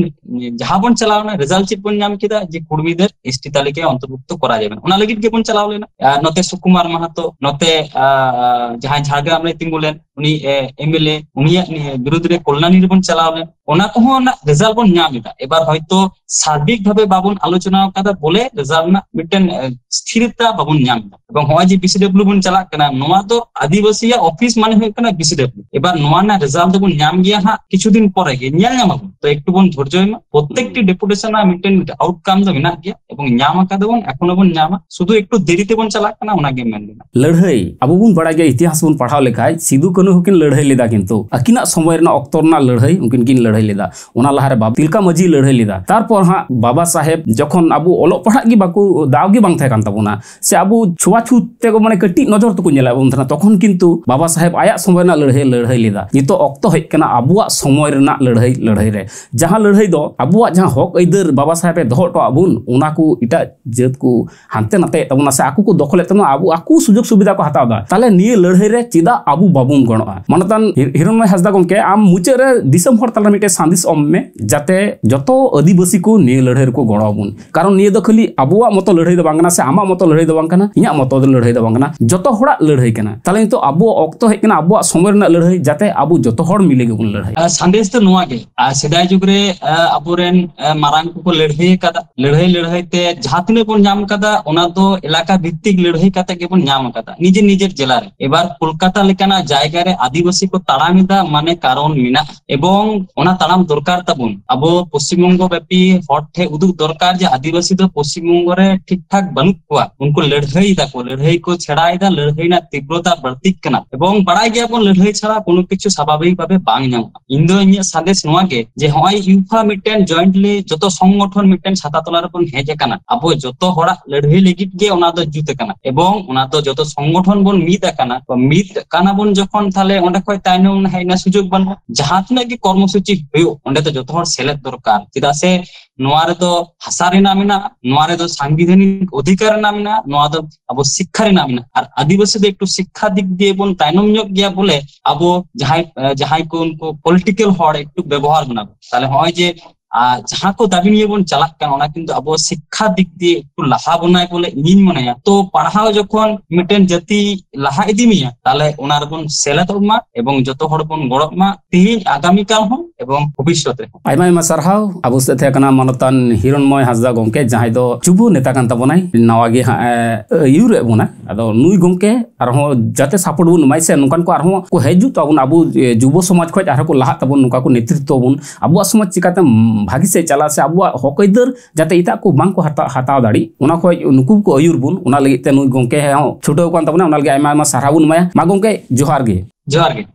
ᱡᱟᱦᱟᱸ ᱵᱚᱱ ᱪᱟᱞᱟᱣ ᱮᱱᱟ, ᱨᱮᱡᱟᱞᱴ ᱪᱮᱫ ᱵᱚᱱ ᱧᱟᱢ ᱠᱮᱫᱟ ᱡᱮ ᱠᱩᱲᱢᱤᱫᱮᱨ ᱮᱥᱴᱤ ᱛᱟᱹᱞᱤᱠᱟ ᱚᱱᱛᱚᱨᱵᱷᱩᱠᱛᱚ ᱠᱚᱨᱟ ᱡᱟᱵᱮ ᱱᱟ᱾ ᱚᱱᱟ ᱞᱟᱹᱜᱤᱫ ᱜᱮᱵᱚᱱ ᱪᱟᱞᱟᱣ ᱞᱮᱱᱟ᱾ ᱟᱨ ᱱᱚᱛᱮ ᱥᱩᱠᱩᱢᱟᱨ ᱢᱟᱦᱟᱛᱚ, ᱱᱚᱛᱮ, ᱟ, ᱡᱟᱦᱟᱸᱭ ᱡᱷᱟᱲᱜᱨᱟᱢ ᱨᱮ ᱛᱤᱸᱜᱩ ᱞᱮᱱ, ᱩᱱᱤ ᱮᱢᱮᱞᱮ, ᱩᱱᱤᱭᱟᱜ ᱱᱤᱭᱟᱹ ᱵᱤᱨᱩᱫᱽ ᱨᱮ ᱠᱚᱞᱞᱟᱱᱤ ᱨᱮᱵᱚᱱ ᱪᱟᱞᱟᱣ ᱞᱮᱱ, ᱚᱱᱟ ᱠᱚᱦᱚᱸ ᱨᱮᱱᱟᱜ ᱨᱮᱡᱟᱞᱴ ᱵᱚᱱ ᱧᱟᱢ ᱮᱫᱟ᱾ ᱮᱵᱟᱨ ᱦᱚᱭᱛᱳ ᱥᱟᱨᱵᱤᱠ ᱵᱷᱟᱵᱮ ᱵᱟᱵᱚᱱ ᱟᱞᱳᱪᱚᱱᱟ ᱟᱠᱟᱫᱟ ᱵᱚᱞᱮ ᱨᱮᱡᱟᱞᱴ ᱨᱮᱱᱟᱜ ᱢᱤᱫᱴᱮᱱ ᱮ, ᱥᱛᱷᱤᱨᱛᱟ ᱵᱟᱵᱚᱱ ᱧᱟᱢ ᱮᱫᱟ᱾ ᱮᱵᱚᱝ ᱱᱚᱜᱼᱚᱭ ᱡᱮ ᱵᱤᱥᱤᱰᱟᱵᱞᱤᱭᱩ ᱵᱚᱱ ᱪᱟᱞᱟᱜ ᱠᱟᱱᱟ, ᱱᱚᱣᱟ ᱫᱚ ᱟᱹᱫᱤᱵᱟᱹᱥᱤᱭᱟᱜ ᱚᱯᱷᱤᱥ ᱢᱟᱱᱮ ᱦᱩᱭᱩᱜ ᱠᱟᱱᱟ ᱵᱤᱥᱤᱰᱟᱵᱞᱤᱭᱩ᱾ ᱮᱵᱟᱨ ᱱᱚᱣᱟ ᱨᱮᱱᱟᱜ ᱨᱮᱡᱟᱞᱴ ᱫᱚᱵᱚᱱ ᱧᱟᱢ ᱜᱮᱭᱟ ᱦᱟᱸᱜ ᱠᱤᱪᱷᱩ ᱫᱤᱱ ᱯᱚᱨᱮ ᱜᱮ, ᱧᱮᱞ ᱧᱟᱢᱟᱵᱚᱱ᱾ ᱛᱚ ᱮᱠᱴᱩ ᱵᱚᱱ ᱫᱷᱳᱨᱡᱚᱭ ᱢᱟ, ᱯᱨᱚᱛᱮᱠᱴᱤ ᱰᱮᱯᱩᱴᱮᱥᱚᱱ ᱨᱮᱱᱟᱜ ᱢᱤᱫᱴᱮᱱ ᱟᱣᱩᱴᱠᱟᱢ ᱫᱚ ᱢᱮᱱᱟᱜ ᱜᱮᱭᱟ ᱮᱵᱚᱝ ᱧᱟᱢ ᱟᱠᱟᱫᱟ ᱵᱚᱱ, ᱮᱠᱷᱚᱱᱳ ᱵᱚᱱ ᱧᱟᱢᱟ, ᱥᱩᱫᱷᱩ ᱮᱠᱴᱩ ᱫᱮᱨᱤ ᱛᱮᱵᱚᱱ ᱪᱟᱞᱟᱜ ᱠᱟᱱᱟ, ᱚᱱᱟᱜᱮ ᱢᱮᱱ ᱞᱮᱱᱟ᱾ ᱞᱟᱹᱲᱦᱟᱹᱭ, ᱟᱵᱚ ᱵᱚᱱ ᱵᱟᱲᱟᱭ ᱜᱮᱭᱟ, ᱤᱛᱤᱦᱟᱥ ᱵᱚᱱ ᱯᱟᱲᱦᱟᱣ ᱞᱮᱠᱷᱟᱡ ᱥᱤᱫᱩ ᱠᱟᱹᱱᱦᱩ ᱦᱚᱸᱠᱤᱱ ᱞᱟᱹᱲᱦᱟᱹᱭ ᱞᱮᱫᱟ, ᱠᱤᱱᱛᱩ ᱟᱹᱠᱤᱱᱟᱜ ᱥᱚᱢᱚᱭ ᱨᱮᱱᱟᱜ ᱚᱠᱛᱚ ᱨᱮᱱᱟᱜ ᱞᱟᱹᱲᱦᱟᱹᱭ ᱩᱱᱠᱤᱱ ᱠᱤᱱ ᱞᱟᱹᱲᱦᱟᱹᱭ ᱞᱮᱫᱟ᱾ ᱚᱱᱟ ᱞᱟᱦᱟᱨᱮ ᱵᱟᱵᱟ ᱛᱤᱞᱠᱟ ᱢᱟᱹᱡᱷᱤ ᱞᱟᱹᱲᱦᱟᱹᱭ ᱞᱮᱫᱟ᱾ ᱛᱟᱨᱯᱚᱨ ᱦᱟᱸᱜ ᱵᱟᱵᱟ ᱥᱟᱦᱮᱵᱽ ᱡᱚᱠᱷᱚᱱ ᱟᱵᱚ ᱚᱞᱚᱜ ᱯᱟᱲᱦᱟᱜ ᱜᱮ ᱵᱟᱠᱚ, ᱫᱟᱣ ᱜᱮ ᱵᱟᱝ ᱛᱟᱦᱮᱸ ᱠᱟᱱ ᱛᱟᱵᱚᱱᱟ, ᱥᱮ ᱟᱵᱚ ᱪᱷᱩᱣᱟᱪᱷᱩᱛ ᱛᱮᱠᱚ ᱢᱟᱱᱮ ᱠᱟᱹᱴᱤᱡ ᱱᱚᱡᱚᱨ ᱛᱮᱠᱚ ᱧᱮᱞᱮᱫ ᱵᱚᱱ ᱛᱟᱦᱮᱱᱟ, ᱛᱚᱠᱷᱚᱱ ᱠᱤᱱᱛᱩ ᱵᱟᱵᱟ ᱥᱟᱦᱮᱵᱽ ᱟᱭᱟᱜ ᱥᱚᱢᱚᱭ ᱨᱮᱱᱟᱜ ᱞᱟᱹᱲᱦᱟᱹᱭ ᱞᱟᱹᱲᱦᱟᱹᱭ ᱞᱮᱫᱟ᱾ ᱱᱤᱛᱚᱜ ᱚᱠᱛᱚ ᱦᱮᱡ ᱠᱟᱱᱟ ᱟᱵᱚᱣᱟᱜ ᱥᱚᱢᱚᱭ ᱨᱮᱱᱟᱜ ᱞᱟᱹᱲᱦᱟᱹᱭ ᱞᱟᱹᱲᱦᱟᱹᱭ ᱨᱮ, ᱡᱟᱦᱟᱸ ᱞᱟᱹᱲᱦᱟᱹᱭ ᱫᱚ ᱟᱵᱚᱣᱟᱜ ᱡᱟᱦᱟᱸ ᱦᱚᱠ ᱟᱹᱭᱫᱟᱹᱨ ᱵᱟᱵᱟ ᱥᱟᱦᱮᱵᱽ ᱮ ᱫᱚᱦᱚ ᱦᱚᱴᱚ ᱟᱵᱚᱱ, ᱚᱱᱟ ᱠᱚ ᱮᱴᱟᱜ ᱡᱟᱹᱛ ᱠᱚ ᱦᱟᱱᱛᱮ ᱱᱟᱛᱮᱭᱮᱫ ᱛᱟᱵᱚᱱᱟ ᱥᱮ ᱟᱠᱚ ᱠᱚ ᱫᱚᱠᱷᱚᱞᱮᱫ ᱛᱟᱵᱚᱱᱟ, ᱟᱵᱚ ᱟᱠᱚ ᱥᱩᱡᱳᱜᱽ ᱥᱩᱵᱤᱫᱷᱟ ᱠᱚ ᱦᱟᱛᱟᱣ ᱮᱫᱟ, ᱛᱟᱦᱞᱮ ᱱᱤᱭᱟᱹ ᱞᱟᱹᱲᱦᱟᱹᱭ ᱨᱮ ᱪᱮᱫᱟᱜ ᱟᱵᱚ ᱵᱟᱵᱚᱱ ᱜᱚᱲᱚᱜᱼᱟ? ᱢᱟᱱᱚᱛᱟᱱ ᱦᱤ-, ᱦᱤᱨᱚᱱᱢᱚᱭ ᱦᱟᱸᱥᱫᱟ ᱜᱚᱢᱠᱮ, ᱟᱢ ᱢᱩᱪᱟᱹᱫ ᱨᱮ ᱫᱤᱥᱚᱢ ᱦᱚᱲ ᱛᱟᱞᱟᱨᱮ ᱢᱤᱫᱴᱮᱱ ᱥᱟᱸᱫᱮᱥ ᱚᱢ ᱢᱮ, ᱡᱟᱛᱮ ᱡᱚᱛᱚ ᱟᱹᱫᱤᱵᱟᱹᱥᱤ ᱠᱚ ᱱᱤᱭᱟᱹ ᱞᱟᱹᱲᱦᱟᱹᱭ ᱨᱮᱠᱚ ᱜᱚᱲᱚ ᱟᱵᱚᱱ᱾ ᱠᱟᱨᱚᱱ ᱱᱤᱭᱟᱹ ᱫᱚ ᱠᱷᱟᱹᱞᱤ ᱟᱵᱚᱣᱟᱜ ᱢᱚᱛᱚ ᱞᱟᱹᱲᱦᱟᱹᱭ ᱫᱚ ᱵᱟᱝ ᱠᱟᱱᱟ ᱥᱮ ᱟᱢᱟᱜ ᱢᱚᱛᱚ ᱞᱟᱹᱲᱦᱟᱹᱭ ᱫᱚ ᱵᱟᱝ ᱠᱟᱱᱟ, ᱤᱧᱟᱹᱜ ᱢᱚᱛᱚ ᱞᱟᱹᱲᱦᱟᱹᱭ ᱫᱚ ᱵᱟᱝ ᱠᱟᱱᱟ, ᱡᱚᱛᱚ ᱦᱚᱲᱟᱜ ᱞᱟᱹᱲᱦᱟᱹᱭ ᱠᱟᱱᱟ᱾ ᱛᱟᱦᱞᱮ ᱱᱤᱛᱚᱜ ᱟᱵᱚᱣᱟᱜ ᱚᱠᱛᱚ ᱦᱮᱡ ᱠᱟᱱᱟ ᱟᱵᱚᱣᱟᱜ ᱥᱚᱢᱚᱭ ᱨᱮᱱᱟᱜ ᱞᱟᱹᱲᱦᱟᱹᱭ, ᱡᱟᱛᱮ ᱟᱵᱚ ᱡᱚᱛᱚ ᱦᱚᱲ ᱢᱤᱞᱮ ᱜᱮᱵᱚᱱ ᱞᱟᱹᱲᱦᱟᱹᱭ᱾ ᱟᱨ ᱥᱟᱸᱫᱮᱥ ᱫᱚ ᱱᱚᱣᱟ ᱜᱮ, ᱟᱨ ᱥᱮᱫᱟᱭ ᱡᱩᱜᱽ ᱨᱮ, ᱟ, ᱟᱵᱚᱨᱮᱱ, ᱟ, ᱢᱟᱨᱟᱝ ᱠᱚᱠᱚ ᱞᱟᱹᱲᱦᱟᱹᱭ ᱟᱠᱟᱫᱟ᱾ ᱞᱟᱹᱲᱦᱟᱹᱭ ᱞᱟᱹᱲᱦᱟᱹᱭ ᱛᱮ ᱡᱟᱦᱟᱸ ᱛᱤᱱᱟᱹᱜ ᱵᱚᱱ ᱧᱟᱢ ᱟᱠᱟᱫᱟ, ᱚᱱᱟ ᱫᱚ ᱮᱞᱟᱠᱟ ᱵᱷᱤᱛᱛᱤᱠ ᱞᱟᱹᱲᱦᱟᱹᱭ ᱠᱟᱛᱮ ᱜᱮᱵᱚᱱ ᱧᱟᱢ ᱟᱠᱟᱫᱟ, ᱱᱤᱡᱮᱨ ᱱᱤᱡᱮᱨ ᱡᱮᱞᱟ ᱨᱮ᱾ ᱮᱵᱟᱨ ᱠᱳᱞᱠᱟᱛᱟ ᱞᱮᱠᱟᱱᱟᱜ ᱡᱟᱭᱜᱟ ᱨᱮ ᱟᱹᱫᱤᱵᱟᱹᱥᱤ ᱠᱚ ᱛᱟᱲᱟᱢ ᱮᱫᱟ, ᱢᱟᱱᱮ ᱠᱟᱨᱚᱱ ᱢᱮᱱᱟᱜᱼᱟ᱾ ᱮᱵᱚᱝ ᱚᱱᱟ ᱛᱟᱲᱟᱢ ᱫᱚᱨᱠᱟᱨ ᱛᱟᱵᱚᱱ᱾ ᱟᱵᱚ ᱯᱚᱥᱪᱤᱢ ᱵᱚᱝᱜᱚ ᱵᱮᱯᱤ ᱦᱚᱲ ᱴᱷᱮᱱ ᱩᱫᱩᱜ ᱫᱚᱨᱠᱟᱨ ᱡᱮ ᱟᱹᱫᱤᱵᱟᱹᱥᱤ ᱫᱚ ᱯᱚᱥᱪᱤᱢ ᱵᱚᱝᱜᱚ ᱨᱮ ᱴᱷᱤᱠ ᱴᱷᱟᱠ ᱵᱟᱹᱱᱩᱜ ᱠᱚᱣᱟ᱾ ᱩᱱᱠᱩ ᱞᱟᱹᱲᱦᱟᱹᱭ ᱫᱟᱠᱚ, ᱞᱟᱹᱲᱦᱟᱹᱭ ᱠᱚ ᱪᱷᱮᱲᱟᱭᱮᱫᱟ, ᱞᱟᱹᱲᱦᱟᱹᱭ ᱨᱮᱱᱟᱜ ᱛᱤᱵᱨᱚᱛᱟ ᱵᱟᱹᱲᱛᱤᱜ ᱠᱟᱱᱟ᱾ ᱮᱵᱚᱝ ᱵᱟᱲᱟᱭ ᱜᱮᱭᱟᱵᱚᱱ ᱞᱟᱹᱲᱦᱟᱹᱭ ᱪᱷᱟᱲᱟ ᱠᱳᱱᱳ ᱠᱤᱪᱷᱩ ᱥᱟᱵᱷᱟᱵᱤᱠ ᱵᱷᱟᱵᱮ ᱵᱟᱝ ᱧᱟᱢᱚᱜᱼᱟ᱾ ᱤᱧ ᱫᱚ ᱤᱧᱟᱹᱜ ᱥᱟᱸᱫᱮᱥ ᱱᱚᱣᱟ ᱜᱮ ᱡᱮ ᱦᱚᱸᱜᱼᱚᱭ ᱭᱩᱯᱷᱟ ᱢᱤᱫᱴᱮᱱ ᱡᱚᱭᱮᱱᱴᱞᱤ ᱡᱚᱛᱚ ᱥᱚᱝᱜᱚᱴᱷᱚᱱ ᱢᱤᱫᱴᱮᱱ ᱪᱷᱟᱛᱟ ᱛᱚᱞᱟ ᱨᱮᱵᱚᱱ ᱦᱮᱡ ᱟᱠᱟᱱᱟ, ᱟᱵᱚ ᱡᱚᱛᱚ ᱦᱚᱲᱟᱜ ᱞᱟᱹᱲᱦᱟᱹᱭ ᱞᱟᱹᱜᱤᱫ ᱜᱮ ᱚᱱᱟ ᱫᱚ ᱡᱩᱛ ᱟᱠᱟᱱᱟ᱾ ᱮᱵᱚᱝ ᱚᱱᱟ ᱫᱚ ᱡᱚᱛᱚ ᱥᱚᱝᱜᱚᱴᱷᱚᱱ ᱵᱚᱱ ᱢᱤᱫ ᱟᱠᱟᱱᱟ, ᱛᱚ ᱢᱤᱫ ᱠᱟᱱᱟ ᱵᱚᱱ ᱡᱚᱠᱷᱚᱱ, ᱛᱟᱦᱞᱮ ᱚᱸᱰᱮ ᱠᱷᱚᱱ ᱛᱟᱭᱱᱚᱢ ᱦᱮᱡ ᱨᱮᱱᱟᱜ ᱥᱩᱡᱳᱜᱽ ᱵᱟᱹᱱᱩᱜᱼᱟ᱾ ᱡᱟᱦᱟᱸ ᱛᱤᱱᱟᱹᱜ ᱜᱮ ᱠᱚᱨᱢᱚᱥᱩᱪᱤ ᱦᱩᱭᱩᱜ, ᱚᱸᱰᱮ ᱫᱚ ᱡᱚᱛᱚ ᱦᱚᱲ ᱥᱮᱞᱮᱫ ᱫᱚᱨᱠᱟᱨ, ᱪᱮᱫᱟᱜ ᱥᱮ ᱱᱚᱣᱟ ᱨᱮᱫᱚ ᱵᱷᱟᱥᱟ ᱨᱮᱱᱟᱜ ᱢᱮᱱᱟᱜᱼᱟ, ᱱᱚᱣᱟ ᱨᱮᱫᱚ ᱥᱟᱝᱵᱤᱫᱷᱟᱱᱤᱠ ᱚᱫᱷᱤᱠᱟᱨ ᱨᱮᱱᱟᱜ ᱢᱮᱱᱟᱜᱼᱟ, ᱱᱚᱣᱟ ᱫᱚ ᱟᱵᱚ ᱥᱤᱠᱠᱷᱟ ᱨᱮᱱᱟᱜ ᱢᱮᱱᱟᱜᱼᱟ᱾ ᱟᱨ ᱟᱹᱫᱤᱵᱟᱹᱥᱤ ᱫᱚ ᱮᱠᱴᱩ ᱥᱤᱠᱠᱷᱟ ᱫᱤᱠ ᱫᱤᱭᱮ ᱵᱚᱱ ᱛᱟᱭᱱᱚᱢ ᱧᱚᱜ ᱜᱮᱭᱟ ᱵᱚᱞᱮ, ᱟᱵᱚ ᱡᱟᱦᱟᱸᱭ, ᱡᱟᱦᱟᱸᱭ ᱠᱚ ᱩᱱᱠᱩ ᱯᱚᱞᱤᱴᱤᱠᱟᱞ ᱦᱚᱲ ᱮᱠᱴᱩ ᱵᱮᱵᱚᱦᱟᱨ ᱵᱚᱱᱟ ᱵᱚᱱ᱾ ᱛᱟᱦᱞᱮ ᱦᱚᱸᱜᱼᱚᱭ ᱡᱮ ᱟᱨ ᱡᱟᱦᱟᱸ ᱠᱚ ᱫᱟᱹᱵᱤ ᱱᱤᱭᱮ ᱵᱚᱱ ᱪᱟᱞᱟᱜ ᱠᱟᱱᱟ, ᱚᱱᱟ ᱠᱤᱱᱛᱩ ᱟᱵᱚ ᱥᱤᱠᱠᱷᱟ ᱫᱤᱠ ᱫᱤᱭᱮ ᱮᱠᱴᱩ ᱞᱟᱦᱟ ᱵᱚᱱᱟᱭ ᱵᱚᱞᱮ ᱤᱧᱤᱧ ᱢᱚᱱᱮᱭᱟ᱾ ᱛᱚ ᱯᱟᱲᱦᱟᱣ ᱡᱚᱠᱷᱚᱱ ᱢᱤᱫᱴᱮᱱ ᱡᱟᱹᱛᱤ ᱞᱟᱦᱟ ᱤᱫᱤ ᱢᱮᱭᱟ, ᱛᱟᱦᱞᱮ ᱚᱱᱟ ᱨᱮᱵᱚᱱ ᱥᱮᱞᱮᱫᱚᱜ ᱢᱟ ᱮᱵᱚᱝ ᱡᱚᱛᱚ ᱦᱚᱲ ᱵᱚᱱ ᱜᱚᱲᱚᱜ ᱢᱟ, ᱛᱮᱦᱮᱧ, ᱟᱜᱟᱢᱤ ᱠᱟᱞ ᱦᱚᱸ ᱮᱵᱚᱝ ᱵᱷᱚᱵᱤᱥᱥᱚᱛ ᱨᱮᱦᱚᱸ᱾ ᱟᱭᱢᱟ ᱟᱭᱢᱟ ᱥᱟᱨᱦᱟᱣ᱾ ᱟᱵᱚ ᱥᱮᱫ ᱛᱟᱦᱮᱸ ᱠᱟᱱᱟ ᱢᱟᱱᱚᱛᱟᱱ ᱦᱤᱨᱚᱱᱢᱚᱭ ᱦᱟᱸᱥᱫᱟ ᱜᱚᱢᱠᱮ, ᱡᱟᱦᱟᱸᱭ ᱫᱚ ᱡᱩᱵᱚ ᱱᱮᱛᱟ ᱠᱟᱱ ᱛᱟᱵᱚᱱᱟᱭ, ᱱᱟᱣᱟ ᱜᱮ ᱦᱟᱸᱜ ᱮ ᱟᱹᱭᱩᱨᱮᱫ ᱵᱚᱱᱟ᱾ ᱟᱫᱚ ᱱᱩᱭ ᱜᱚᱢᱠᱮ ᱟᱨᱦᱚᱸ ᱡᱟᱛᱮ ᱥᱟᱯᱳᱨᱴ ᱵᱚᱱ ᱮᱢᱟᱭ ᱥᱮ, ᱱᱚᱝᱠᱟᱱ ᱠᱚ ᱟᱨᱦᱚᱸ ᱠᱚ ᱦᱤᱡᱩᱜ ᱛᱟᱵᱚᱱ, ᱟᱵᱚ ᱮ, ᱡᱩᱵᱚ ᱥᱚᱢᱟᱡᱽ ᱠᱷᱚᱱ ᱟᱨᱦᱚᱸ ᱠᱚ ᱞᱟᱦᱟᱜ ᱛᱟᱵᱚᱱ, ᱱᱚᱝᱠᱟ ᱠᱚ ᱱᱮᱛᱨᱤᱛᱛᱚ ᱵᱚᱱ, ᱟᱵᱚᱣᱟᱜ ᱥᱚᱢᱟᱡᱽ ᱪᱤᱠᱟᱛᱮ ᱵᱷᱟᱹᱜᱤ ᱥᱮᱫ ᱪᱟᱞᱟᱜ ᱥᱮ ᱟᱵᱚᱣᱟᱜ ᱦᱚᱠ ᱟᱹᱭᱫᱟᱹᱨ ᱡᱟᱛᱮ ᱮᱴᱟᱜ ᱠᱚ ᱵᱟᱝ ᱠᱚ ᱦᱟᱛᱟᱣ, ᱦᱟᱛᱟᱣ ᱫᱟᱲᱮᱜ, ᱚᱱᱟ ᱠᱷᱚᱱ ᱱᱩᱠᱩ ᱠᱚ ᱟᱹᱭᱩᱨ ᱵᱚᱱ, ᱚᱱᱟ ᱞᱟᱹᱜᱤᱫ ᱛᱮ ᱱᱩᱭ ᱜᱚᱢᱠᱮ ᱦᱚᱸ ᱪᱷᱩᱴᱟᱹᱣ ᱠᱟᱱ ᱛᱟᱵᱚᱱᱟ᱾ ᱚᱱᱟ ᱞᱟᱹᱜᱤᱫ ᱟᱭᱢᱟ ᱟᱭᱢᱟ ᱥᱟᱨᱦᱟᱣ ᱵᱚᱱ ᱮᱢᱟᱭᱟ᱾ ᱢᱟ ᱜᱚᱢᱠᱮ, ᱡᱚᱦᱟᱨ ᱜᱮ᱾ ᱡᱚᱦᱟᱨ ᱜᱮ᱾